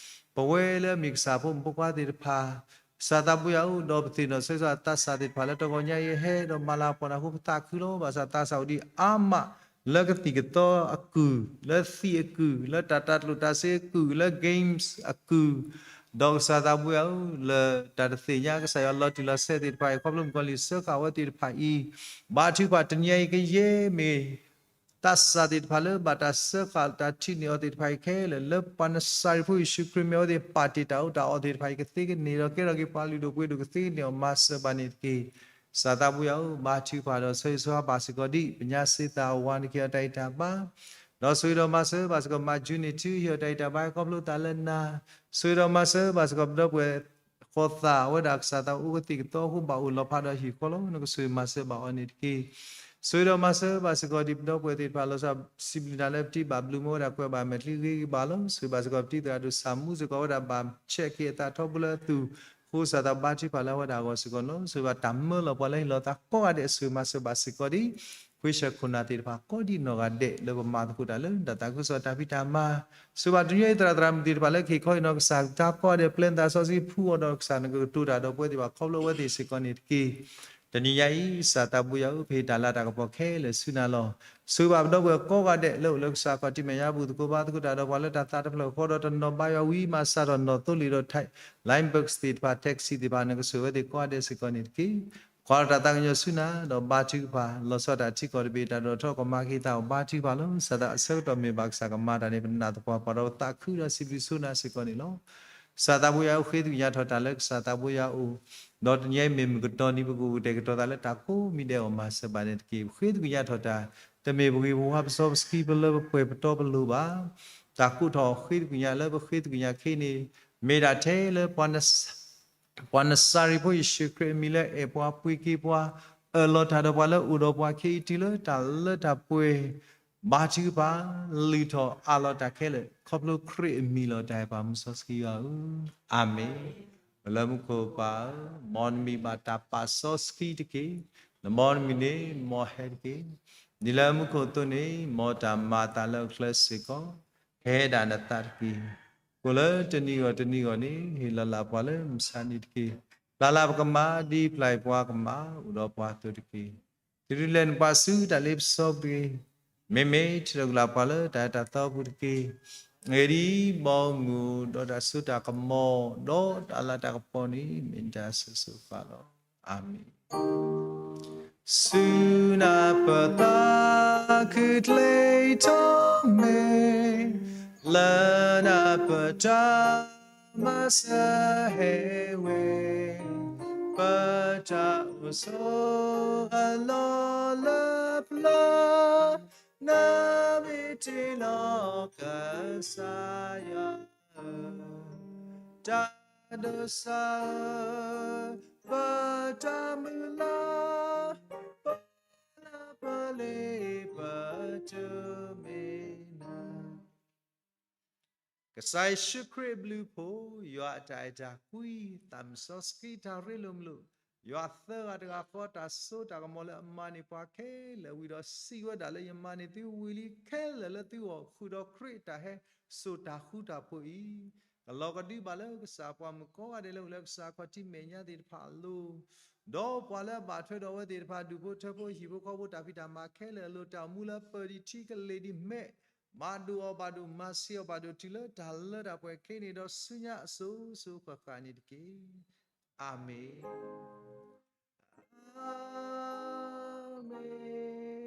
ပဝဲလၢအမ့ၢ်ကစၢ်ဖိမုၣ်ဖိခွါသ့ၣ်တဖၣ် ကစၢ်သးဘိယွၤဧၢ, ဒီးပသ့ၣ်နီၣ်ဆိၣ်ဂ့ၤသးစၢ်သ့ၣ်တဖၣ်လၢတဂီၤညါအံၤ ဟဲဒီးမၤလၤကပီၤနၤအဃိ ပသးခုလီၤ. ဘၣ်ဆၣ်သးစၢ်အိၣ်ဒံးအါမး လၢကသံၣ်ကသီအကုၢ်, လၢသံၣ်အကုၢ်, လၢတၢ်တၢ်ကျိၣ်တၢ်စ့အကုၢ်, လၢ games အကုၢ်, ဒီးကစၢ်သးဘိယွၤဧၢ, လၢတၢ်တသ့ၣ်ညါကစၢ်ယွၤလီၤတံၢ်လီၤဆဲးသ့ၣ်တဖၣ်အံၤ ခီဖျိမုၣ်ကီၤလံၢ်စၢဃာ်ဝဲသ့ၣ်တဖၣ်အံၤ ဘါထုကဖၣ်တနံၤအံၤကယဲၢ်မ့ၢ် သးစၢ်သ့ၣ်တဖၣ်လၢဘၣ်တၢ်စၢဃာ်တၢ်ထံၣ်န့ၢ်အီၤသ့ၣ်တဖၣ်အံၤခဲလၢာ် လၢပှၤနစၤရ့းဖိယ့ၣ်ၡူးခရံာ်မ့ၢ်အဝဲသ့ၣ်ပာ်တ့ၢ်တၢ်အီၣ်တၢ်အီသ့ၣ်တဖၣ်အံၤ ကသ့ကန့ၢ်ဒီးကဲထီၣ်က့ၤပှၤလုၢ်ဒိၣ်ပှ့ၤဒိၣ် ကသ့ကန့ၢ်အီၤမၤစၢၤဘၣ်န့ၣ်တက့ၢ်. ကစၢ်သးဘိယွၤဧၢ, ဘါထုကဖၣ်ဒီးဆိၣ်ဂ့ၤဆိၣ်ဝါဘၣ်စ့ၢ်ကီးဒံး ပညါစ့သးဝါနက့ၤအီၤတၢ်အံၤတၢ်ဘါ, ဒီးဆိၣ်ဂ့ၤဒီးမၤစၢၤဘၣ်စ့ၢ်ကီး မၤကၠူန့ၣ်ထူ ဟ့ၣ်အီၤတၢ်အံၤတၢ်ဘါ ခီဖျိသးလၢနၤ, ဆိၣ်ဂ့ၤဒီးမၤစၢၤဘၣ်စ့ၢ်ကီး ပဒီပုၢ်ဝဲၢ် ဃီၤသးဝဲဒၣ်ကစၢ်သးအိၣ်ကသံၣ်ကသီအဃိ ဘၣ်အိၣ်လီၤဖးဒီးဟံၣ်ဃီလီၤ. နကဆိၣ်ဂ့ၤမၤစၢၤဘၣ်အီၤန့ၣ်တက့ၢ်. ဆိၣ်ဂ့ၤဒီးမၤစၢၤဘၣ်စ့ၢ်ကီးဒံးပဒီပုၢ်ဝဲၢ်သ့ၣ်တဖၣ်လီၤဆီ စံးဘျုးနၤလၢပထံၣ်ဘၣ်ဘျုးမ့ၢ်ဝဲဒၣ်ကွဲးဘၣ်မဲာ်ချံဂ့ၤဂ့ၤဘၣ်လီၤ. ဆိၣ်ဂ့ၤဘၣ်စ့ၢ်ကီးပထံၣ်သရၣ်ဒိၣ်စၢ်မူစ့ၢ်ကီးဝဲဒၣ်ဘၣ်ဆဲးက့ၤအသးထီဘိလၢအ သူၣ် ဃိစၢ်သးဘါထုကဖၣ်လၢအဝဲဒၣ်အဂီၢ်စ့ၢ်ကီးလီၤ. ဆိၣ်ဂ့ၤဘၣ်တၢ်မၢလီၤပှၤလၢဟ့ၣ်လီၤသးကိးဂၤဒဲး ဆိၣ်ဂ့ၤမၤစၢၤဘၣ်စ့ၢ်ကီးဒံး ခွ့ဆၢၣ်ခိၣ်နၢ်သ့ၣ်တဖၣ်ကိးဒံးနီၢ်ဂၤဒဲး လၢပမၤသကိးတၢ်ဖံးတၢ်မၤ, ဆိၣ်ဂ့ၤဘၣ်တနံၤအံၤသရၣ်သရၣ်မုၣ်သ့ၣ်တဖၣ်လၢကဟ့ၣ်ခီဟ့ၣ်နီၤကစၢ်တၢ်ကိးဂၤဒဲး ပျဲနသးစီဆှံဖှူအီၤဒီးကစၢ်နကကတိၤတၢ်ဒီးပဝဲသ့ၣ်တဖၣ်ခီဖျိအဝဲသ့ၣ်စ့ၢ်ကီးန့ၣ်တက့ၢ်. တနံၤညါအံၤ ကစၢ်သးဘိယွၤဧၢ, ပဟ့ၣ်တၢ်လၤတၢ်ကပီၤခဲလၢာ်ဆူနၤလီၤ. ဆိၣ်ဂ့ၤဘၣ်ပဒီပုၢ်ဝဲၢ်ကိးဂၤဒဲးလၢအိၣ်လၢကစၢ်ခီၣ်ထံးမဲာ်ညါပူၤ သကိးဘါသကိးတၢ်ဒီးပှၤလၢတၢ်သးတဖျၢၣ်ဃီဒီးတနီၤဘါယွၤဝံၤမးစးထီၣ်နီၣ်သိလ့ၣ်ဒီး Thai Line Bus သ့ၣ်တဖၣ် taxi သ့ၣ်တဖၣ် နကဆိၣ်ဂ့ၤဝဲသ့ၣ်ကိးဂၤဒဲးစ့ၢ်ကီးန့ၣ်တက့ၢ်. ကွၢ်လီၤတၢ်သးကညီၤဆူနၤ ဒီးဘါထုကဖၣ် လီၤဆီဒၣ်တၢ်ထံကီၢ်တဘ့ၣ် တၢ်ဒိၣ်ထီၣ်ကမၤက့ၤသးအိၣ်ဘါထုကဖၣ်လီၤ. ကစၢ်သးအဆၢကတီၢ်မ့ၢ်ဘၣ်ကစၢ်ကမၤတၢ်န့ၣ် ပနာ်သပှၢ်ပှၢ်ဒီးပသးခုဒီးစံးဘျုးဆိနၤစ့ၢ်ကီးန့ၣ်လီၤ. ကစၢ်သးဘိယွၤဧၢ, ဃ့သကွံာ်ညါထီၣ်တၢ်လၢကစၢ်သးဘိယွၤအအိၣ်, ဒီးတနံၤအံၤမ့ၢ်မုၢ်ကတီၤနံၤ ပကအိၣ်ကတဲာ်ကတီၤသးလၢတၢ်ကိးမံၤဒဲးအဂီၢ်မၤစၢၤဘၣ်န့ၣ်တက့ၢ်. ပဃ့သကွံာ်ညါထီၣ်တၢ် တမ့ၢ်ပဂ့ၤပဝါပစီပစခံပလၢပပှဲၤပတီပလိၤဘၣ်. တၢ်ကိးထီၣ်ဃ့သကွံာ်ညါလၢပဃ့သကွံာ်ညါခဲအံၤန့ၣ် မ့ၢ်ဒၣ်ထဲလၢပှၤ ပှၤနစၤရ့းဖိယ့ၣ်ၡူးခရံာ်အမံၤလၢအဲၣ်ပှၤပှ့ၤက့ၤပှၤ အၢၣ်လီၤတၢ်ဒီးပှၤလၢအိၣ်ဒီးပှၤခဲအံၤတုၤလၢတၢ်လၢတၢ်ပှဲၤ ဘါထုကဖၣ် လုၢ်ထီၣ်အးလီၤတၢ်ခဲလၢာ် ခီဖျိခရံာ်အမံၤလီၤ. တၢ်အဲၣ်ပှၤမူစီဆှံယွၤဧၢ, အၤမ့ၣ်. ပလၢမူခိၣ်ပၢ်ဧၢ, မ်နမံၤဘၣ်တၢ်ပာ်စီဆှံတက့ၢ်. နမ်နမံၤန့ၣ် မ်ဟဲတက့ၢ်. ဒ်လၢမူခိၣ်အသိးန့ၣ် မ်တၢ်မၤအသးလၢအချၢစ့ၢ်ကီး ကဟဲဒၣ်နသးတက့ၢ်. ကိၣ်လၢတနံၤဂီၢ်တနံၤဂီၢ်န့ၣ် ဟ့ၣ်လီၤလၢ်ပှၤလၢမုၢ်ဆါနံၤတက့ၢ်. ပျၢ်လၢ်ပကမၤ ဒ်ပျၢ်အီၤပှၤကမၤ အိၣ်ဒီးပှၤအသိးတက့ၢ်. တုၤဒုးလဲၤနပှၤဆူတၢ်လ့ပစီပူၤတဂ့ၤ. မ့မ့ၢ်ထဲလၢကလၢ်ပှၤလၢတၢ်အဲၣ်တၢ်သီပူၤတက့ၢ်. အဂ့ၢ်ဒ်အံၤ, ဘီမုၢ်ဒီးတၢ်စိတၢ်ကမီၤ ဒီးတၢ်လၤတၢ်ကပီၤန့ၣ် မ့ၢ်တၢ်ဆၢဆိပာ်လီၤ. အၤမ့ၣ်. ဆူနၢ်ပၢၢ်သးခုကျဲထီၣ်မဲာ်, လၢနၢ်ပၢၢ်တၢ်မၤစၢၤဟဲဝဲ, ပတၢ်အိၣ်ဆိးအလီၢ်လၢပျၢၤ, နမ့ၢ်တ့လီၤကစၢ်ယွၤဧၢ, တၢ်ဒိးစၢ်ဧၢ, ပတၢ်မုၢ်လၢ်, ပလၢပလ့ပတမ့ၢ်နၤ ကစၢ်ယ့ၣ်ၡူးခရံာ်အဘျုးအဖှိၣ်, ယွၤအတၢ်အဲၣ်တၢ်ကွံ, သးမုၢ်စီဆှံတၢ်ရ့လိာ်မုာ်လိာ်, ယွၤသၢဂၤတဂၤဃီတၢ်စိတၢ်ကမီၤလၢအမၤန့ၢ်ပှၤခဲလၢာ်ဝံၤဒီးစံးဝဲဒၣ်လၢယမၤန့ၢ်သုဝံၤလံခဲလၢာ်လၢသုဂီၢ် ဃုာ်ဒီးခရံာ်အတၢ်ဟဲစိာ်တၢ်ဃူတၢ်ဖိးအံၤ, ကလီၤကဒုဘၣ်လၢကစၢ်ပှၤမုၣ်ကိးဂၤဒဲးလၢအိၣ်လၢကစၢ်ခီၣ်ထံးမဲာ်ညါသ့ၣ်တဖၣ်အလိၤ ဒီးပှၤလၢအဘၣ်ထွဲဒီးအဝဲသ့ၣ်တဖၣ် ဒူၣ်ဖိထၢဖိဟံၣ်ဖိဃီဖိတၢ်ဖံးတၢ်မၤခဲလၢာ်အလိၤ တၢ်အိၣ်မူလၢပၢၢ်ဒံးထံကလ့ၤဒံးမဲာ်, မၤဒိၣ်အီၤဘၣ်ဒိၣ် မၤဆံးအီၤဘၣ်ဒိၣ် တုၤလၢတၢ်လၢတၢ်ပှဲၤခဲအံၤန့ၣ်ဒီးဆူညါအစိၤစိၤဃၣ်ဃၣ်န့ၣ်တက့ၢ်. အၤမ့ၣ်, အၤမ့ၣ်, အၤမ့ၣ်.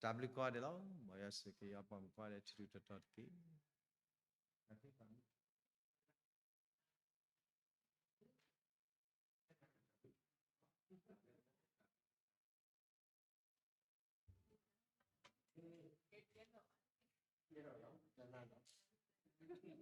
တၢ်ဘျုးကိးဂၤဒဲးလီၤ. မ်ယွၤဆိၣ်ဂ့ၤက့ၤယွၤပှၤမုၣ်ကိးဂၤဒဲး ထူထူတီတီတက့ၢ်. Thank you.